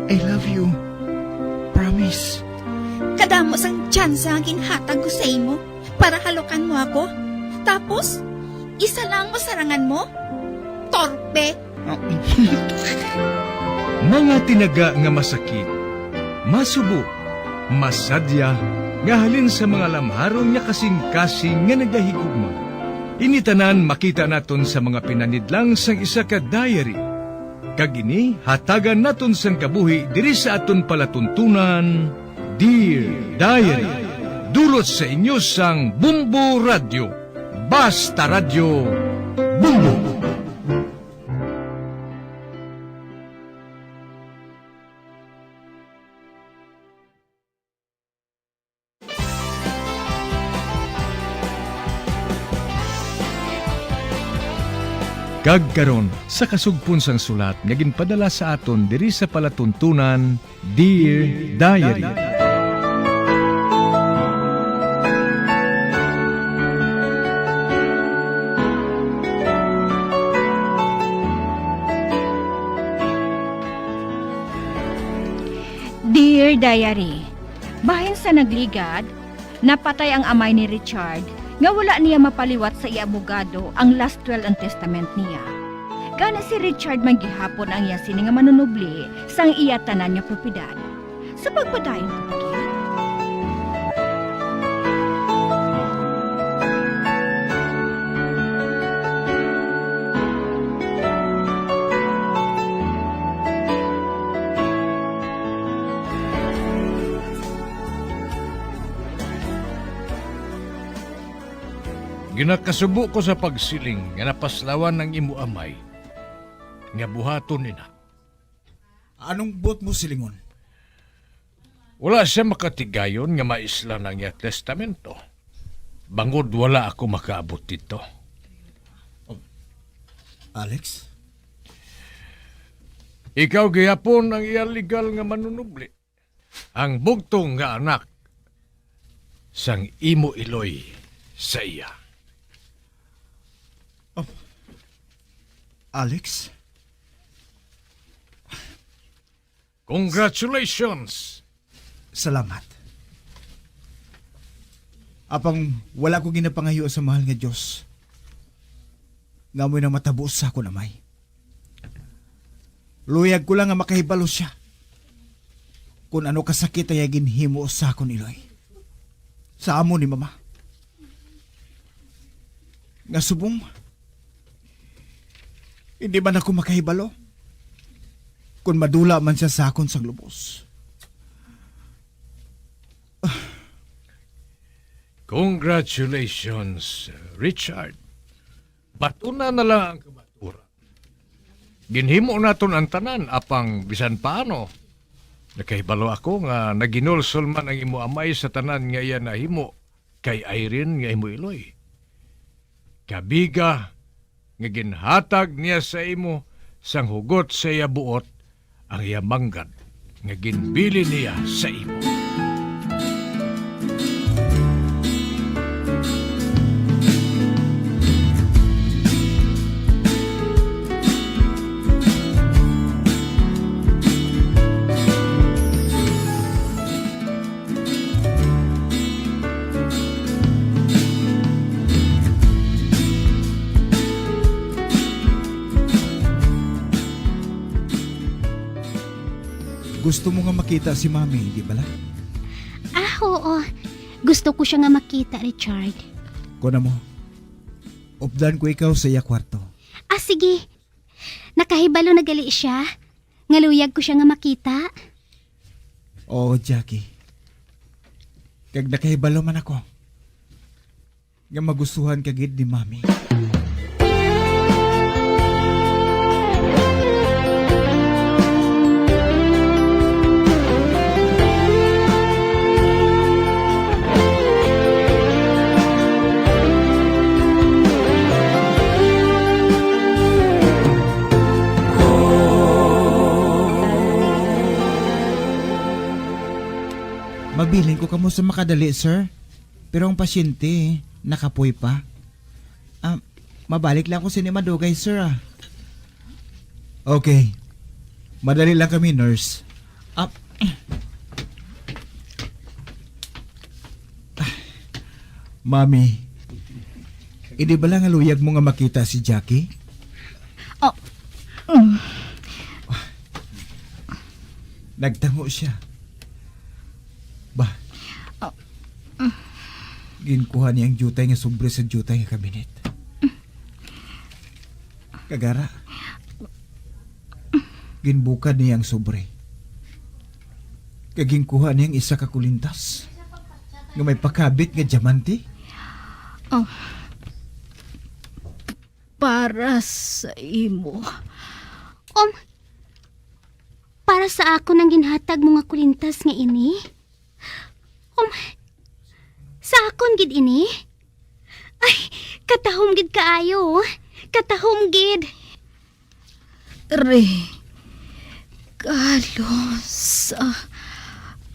I love you. Promise. Kadamo sang tsansa nga ginhatag ko sa imo para halukan mo ako. Tapos, isa lang mo sarangan mo? Torpe! Mga tinaga nga masakit, masubo, masadya, nga halin sa mga lamharon nga kasing-kasing nga nagahigugma. Ini tanan makita naton sa mga pinanidlang sang isa ka diary. Kag ini hatagan naton sang kabuhi diri sa aton palatuntunan, Dear Diary. Dulot sa inyo sang Bumbo Radyo. Basta Radyo, Bumbo. Kag karon, sa kasugpon sang sulat nga ginpadala sa aton diri sa palatuntunan, Dear Diary. Dear Diary, bahin sa nagligad, napatay ang amay ni Richard, nga wala niya mapaliwat sa iya abogado ang last will and testament niya. Gani si Richard man gihapon ang iya sini nga manunubli sang iya tanan nga propiedad. Sa pagpadayon ko pa gid. Ginakasubo ko sa pagsiling nga napaslawan ang imo amay, nga buhaton nina. Anong buot mo silingon? Wala siya makatigayon nga maislan ang iya testamento, bangod wala ako makaabot didto. Oh, Alex? Ikaw gihapon ang iya legal nga manunubli, ang bugtong nga anak sang imo iloy sa iya. Oh, Alex? Congratulations! Salamat. Apang wala ko ginapangayo sa mahal nga Dios nga amoy nang matabo sa akon amay. Luyag ko lang nga makahibalo sia kung ano kasakit ang iya ginhimo sa akon iloy, sa amo ni Mama. Nga subong, hindi man ako makahibalo kon madula man siya sa akon sang lubos. Congratulations, Richard. Batuna na lang ang kabaturan. Ginhimo naton ang tanan, apang bisan paano, nakahibalo ako nga naginulsol man ang imo amay sa tanan nga iya nahimo kay Irene nga imo iloy. Kabiga nga ginhatag niya sa imo sang hugot sa iya buot ang iya manggad nga ginbilin niya sa imo. Gusto mo nga makita si Mami, di bala? Gusto ko siya nga makita, Richard. Kuno mo, updan ko ikaw sa iya kwarto. Ah, sige. Nakahibalo na gali siya nga luyag ko siya nga makita. Oo, Jackie. Kag nakahibalo man ako nga magustuhan ka gid ni Mami. Magbilin ko kamo sa makadali, sir. Pero ang pasyente, nakapoy pa. Ah, mabalik lang ko sini madugay, sir, ah. Okay. Madali lang kami, nurse. Ah, Mami, hindi ba lang haluyag mo nga makita si Jackie? Oh. Mm. Nagtango siya. Ba? Oh. Ginkuha niya ang diutay nga sobre sa diutay nga kabinet. Kagara, ginbukad niya ang sobre. Kag ginkuha niya ang isa ka kulintas nga may pakabit nga diamante. Oh. Para sa imo. Um, para sa akon ang ginhatag mo nga kulintas nga ini? Um, sa akon gid ini? Ay, katahom gid kaayo. Katahom gid. Regalo sa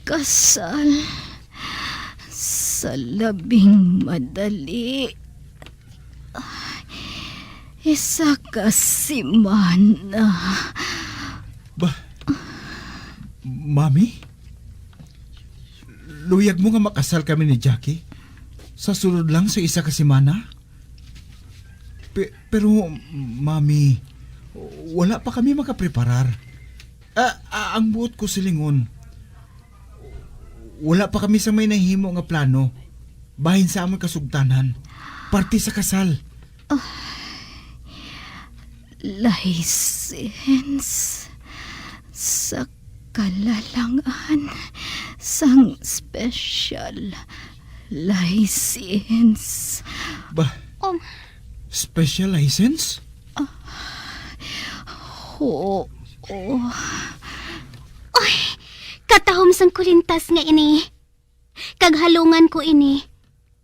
kasal sa labing madali. Isa ka semana. Ba, Mami? Luyag mo nga makasal kami ni Jackie sa sulod lang sa isa ka semana? Pe-, pero, Mami, wala pa kami makapreparar. Ah, ah, ang buot ko silingon, wala pa kami sa may nahimo nga plano bahin sa amon kasugtanan, parte sa kasal. License sa kalalangan sang special license. Ba? Um. Special license? Ah, oo. Oy, katahom sang kulintas nga ini. Kag halungan ko ini,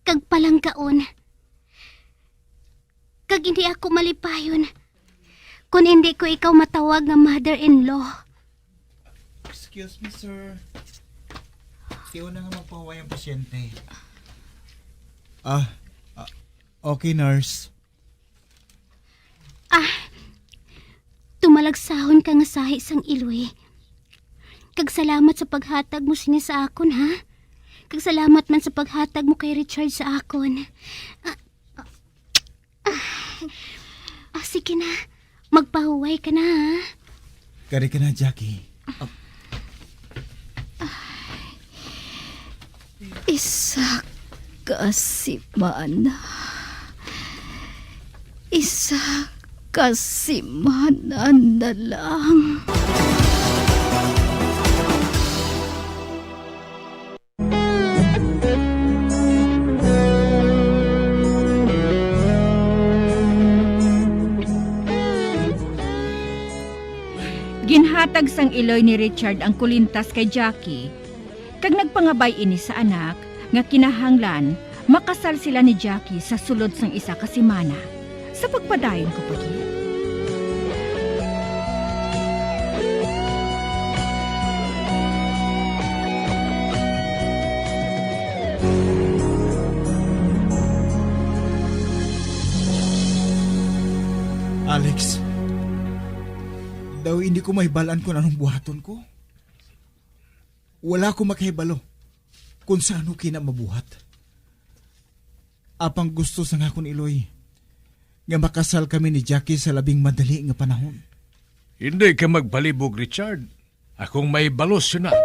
kag palanggaon. Kag hindi ako malipayon kon hindi ko ikaw matawag nga mother-in-law. Excuse me, sir. Tiyo na nga magpahuway ang pasyente. Ah, ah, okay, nurse. Ah, tumalagsahon ka nga sahi sang iloy. Kag salamat sa paghatag mo sini sa akon, ha? Kag salamat man sa paghatag mo kay Richard sa akon. Ah, ah, ah, sige na. Magpahuway ka na, ha? Kari ka na, Jackie. Ah. Isa ka semana. Isa ka semana na lang. Ginhatag sang iloy ni Richard ang kulintas kay Jackie, kag nagpangabay ini sa anak nga kinahanglan makasal sila ni Jackie sa sulod sang isa ka semana. Sa pagpadayon ko pa gid. Alex, daw hindi ko mahibal-an kung anong buhaton ko. Wala ko makahibalo kung sa ano kina mabuhat. Apang gusto sang akon iloy nga makasal kami ni Jackie sa labing madali nga panahon. Hindi ka magbalibog, Richard. Akong may balos na.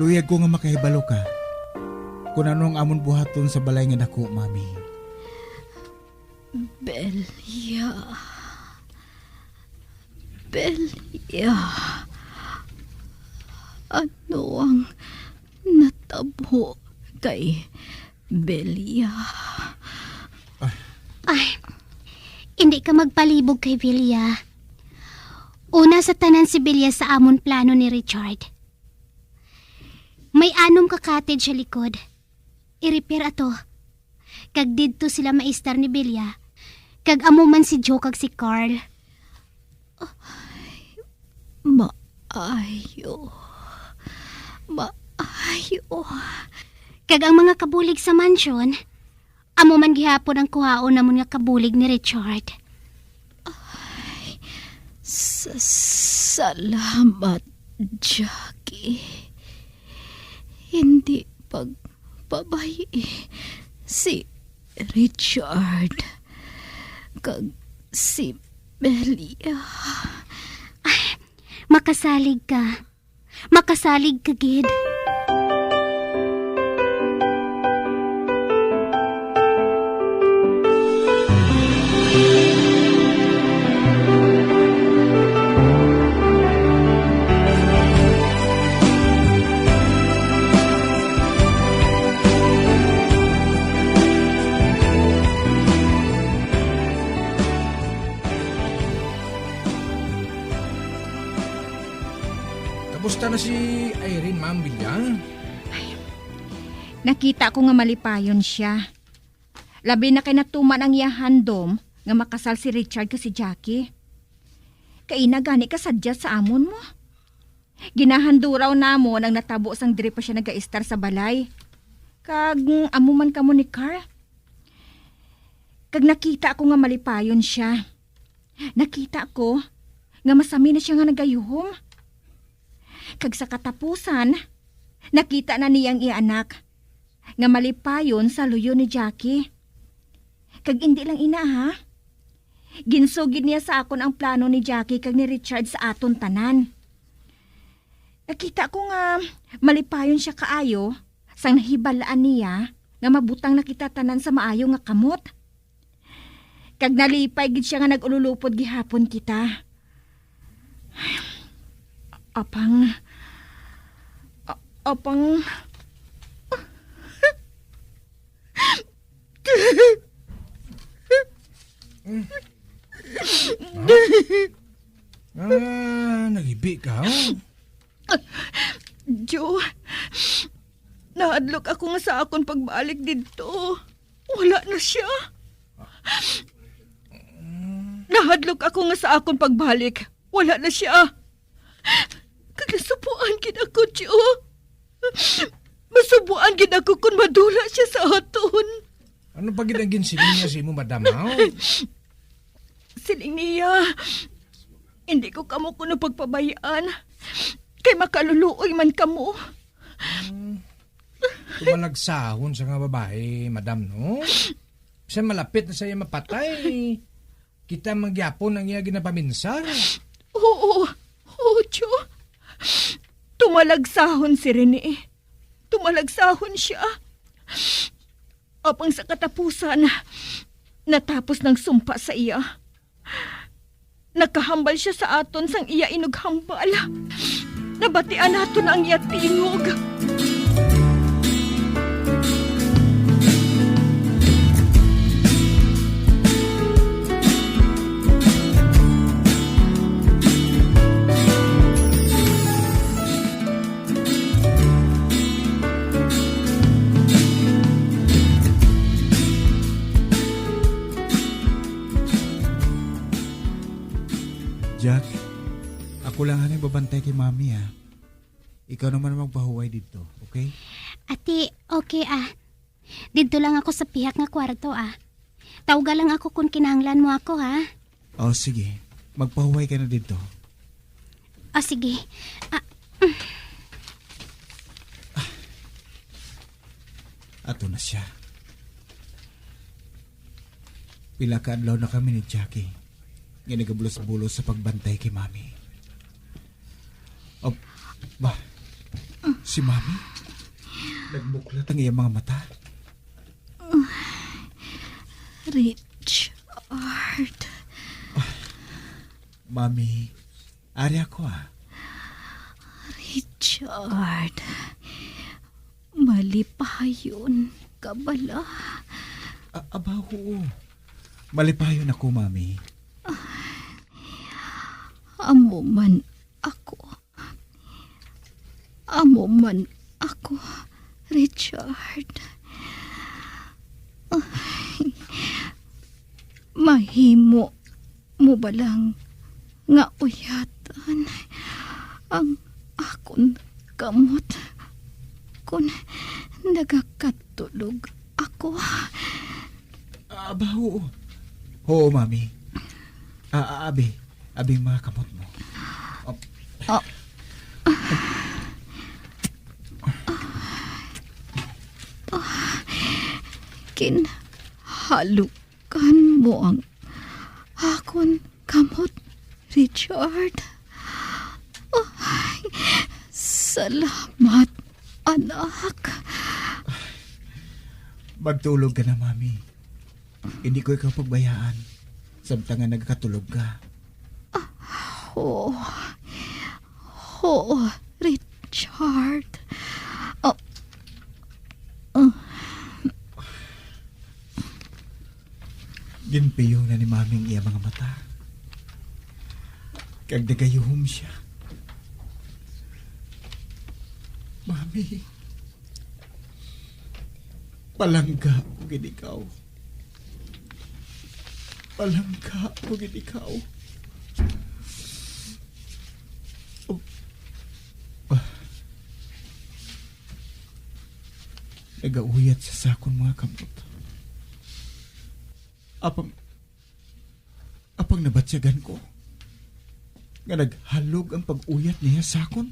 Luyag ko nga makahibalo ka kung ano ang amon buhaton sa balay nga dako, Mami. Belia. Belia. Ano ang natabo kay Belia? Ay, hindi ka magpalibog kay Belia. Una sa tanan si Belia sa amon plano ni Richard. May anom ka cottage sa likod. I-repair ato. Kag didto sila maistar ni Belia. Kag amo man si Joe kag si Carl. Ay, maayo. Maayo. Kag ang mga kabulig sa mansion, amo man gihapon ang kuhaon namon nga kabulig ni Richard. Ay, sa-, salamat, Jackie. Hindi pagpabay si Richard kag si Belia. Ay, makasalig ka. Makasalig ka gid. Kamusta na si Irene, Ma'am Bilyang? Ay, nakita ko nga malipayon siya. Labi na kay natuman ang iya handom nga makasal si Richard kag si Jackie. Kaina gani ka sadya sa amon mo. Ginahanduraw namon ang natabo sang diri pa sia nagaistar sa balay. Kag amo man kamo ni Carl. Kag nakita ko nga malipayon sia. Nakita ko nga masami na sia nga nagayuhom. Kag sa katapusan, nakita na niya ang iya anak, nga malipayon sa luyo ni Jackie. Kag indi lang ina, ha? Ginsugid niya sa akon ang plano ni Jackie kag ni Richard sa aton tanan. Nakita ko nga malipayon sia kaayo sang nahibal-an niya nga mabutang na kita tanan sa maayo nga kamot. Kag nalipay gid sia nga nag-ululupod gihapon kita. Apang, a-, apang, Ah, nagibi ka, oh? Jo, nahadlok ako nga sa akon pagbalik didto, wala na sia. Nahadlok ako nga sa akon pagbalik, wala na sia. Kag nasubuan gid ako, Jo. Masubuan gid ako kon madula sia sa aton. Ano pa gid ang ginsiling niya sa imo, madam, ha? Siling niya, "Hindi ko kamo kuno pagpabayaan, kay makaluluoy man kamo." Hmm. Tumalagsahon sa nga babae, madam, no? Bisan malapit na sa iya mapatay, kita man gyapon ang iya ginapaminsar. Oo, oo, Jo. Tumalagsahon si Rene. Tumalagsahon sia. Apang sa katapusan, natapos nang sumpa sa iya. Nakahambal sia sa aton sang iya inughambal. Nabatian naton ang iya tingog. Jack, ako lang ang babantay kay Mami, ha. Ikaw naman ang magpahuway didto, okay? Ate, okay, ah. Didto lang ako sa pihak nga kwarto, ah. Tawga lang ako kon kinahanglan mo ako, ha? Oh, sige. Magpahuway ka na didto. Oh, sige. Ah, mm. Ato na sia. Pila ka adlaw na kami ni Jackie nga nagabulos-bulos sa pagbantay kay Mami. Op, ba, Si Mami? Nagmuklat ang iyang mga mata. Richard. Mami, ari ako, ah. Richard, malipayon ka bala? A-, aba, oo. Malipayon ako, Mami. Amo man ako. Amo man ako, Richard. Ay, mahimo mo ba lang nga uyatan ang akon kamot kon nagakatulog ako? Aba, oo. Oo, Mami. Ah, ah, abi. Abi ang mga kamot mo. Oh. Ah. Ah. Ginhalukan mo ang akon kamot, Richard. Ay, salamat, anak. Magtulog ka na, Mami. Hindi ko ikaw pagbayaan, samtang nga nagakatulog ka. Ah, oo. Oo, Richard. Ah, ah. Ginpiyong na ni Mami ang iya mga mata. Kag nagayuhom siya. Mami, palangga ko gid ikaw. Palangga ko gid ikaw. Oh. Ah. Nagauyat siya sa akon mga kamot. Apang, apang nabatyagan ko nga naghalog ang pag-uyat niya sa akon.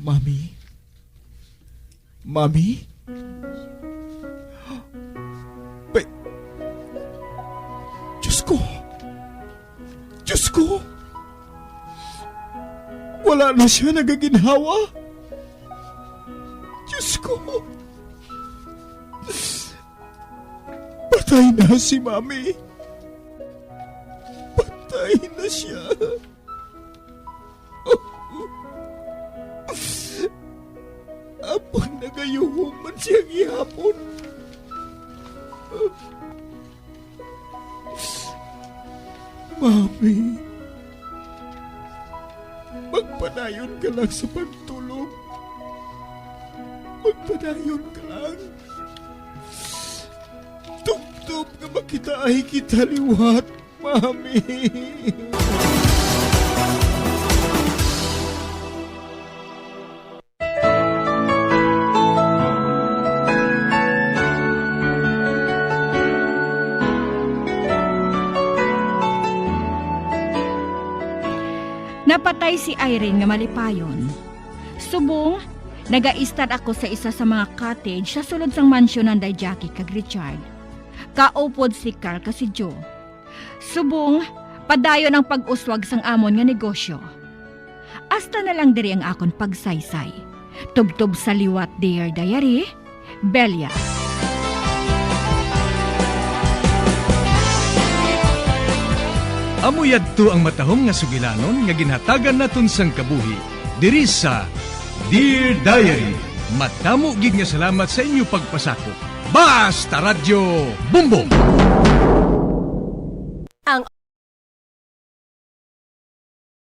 Mami? Mami? Bay-, Diyos ko! Diyos ko! Wala na siya nagaginhawa! Diyos ko! Patay na si Mami! Patay na siya! Apang nagayuhom man siya gihapon. Mami, magpadayon ka lang sa pagtulog. Magpadayon ka lang. Tubtob nga makitaay kita liwat, Mami. Napatay si Irene nga malipayon. Subong, nagaistar ako sa isa sa mga cottage sa sulod sang mansyon nanday Jackie kag Richard. Kaupod si Carl kag si Joe. Subong, padayon ang pag-uswag sang amon nga negosyo. Hasta na lang diri ang akon pagsaysay. Tubtob sa liwat, Dear Diary, Belia. Amo yadto ang matahom nga sugilanon nga ginhatagan naton sang kabuhi diri sa Dear Diary. Madamo gid nga salamat sa inyo pagpasakop. Basta Radyo Bumbong!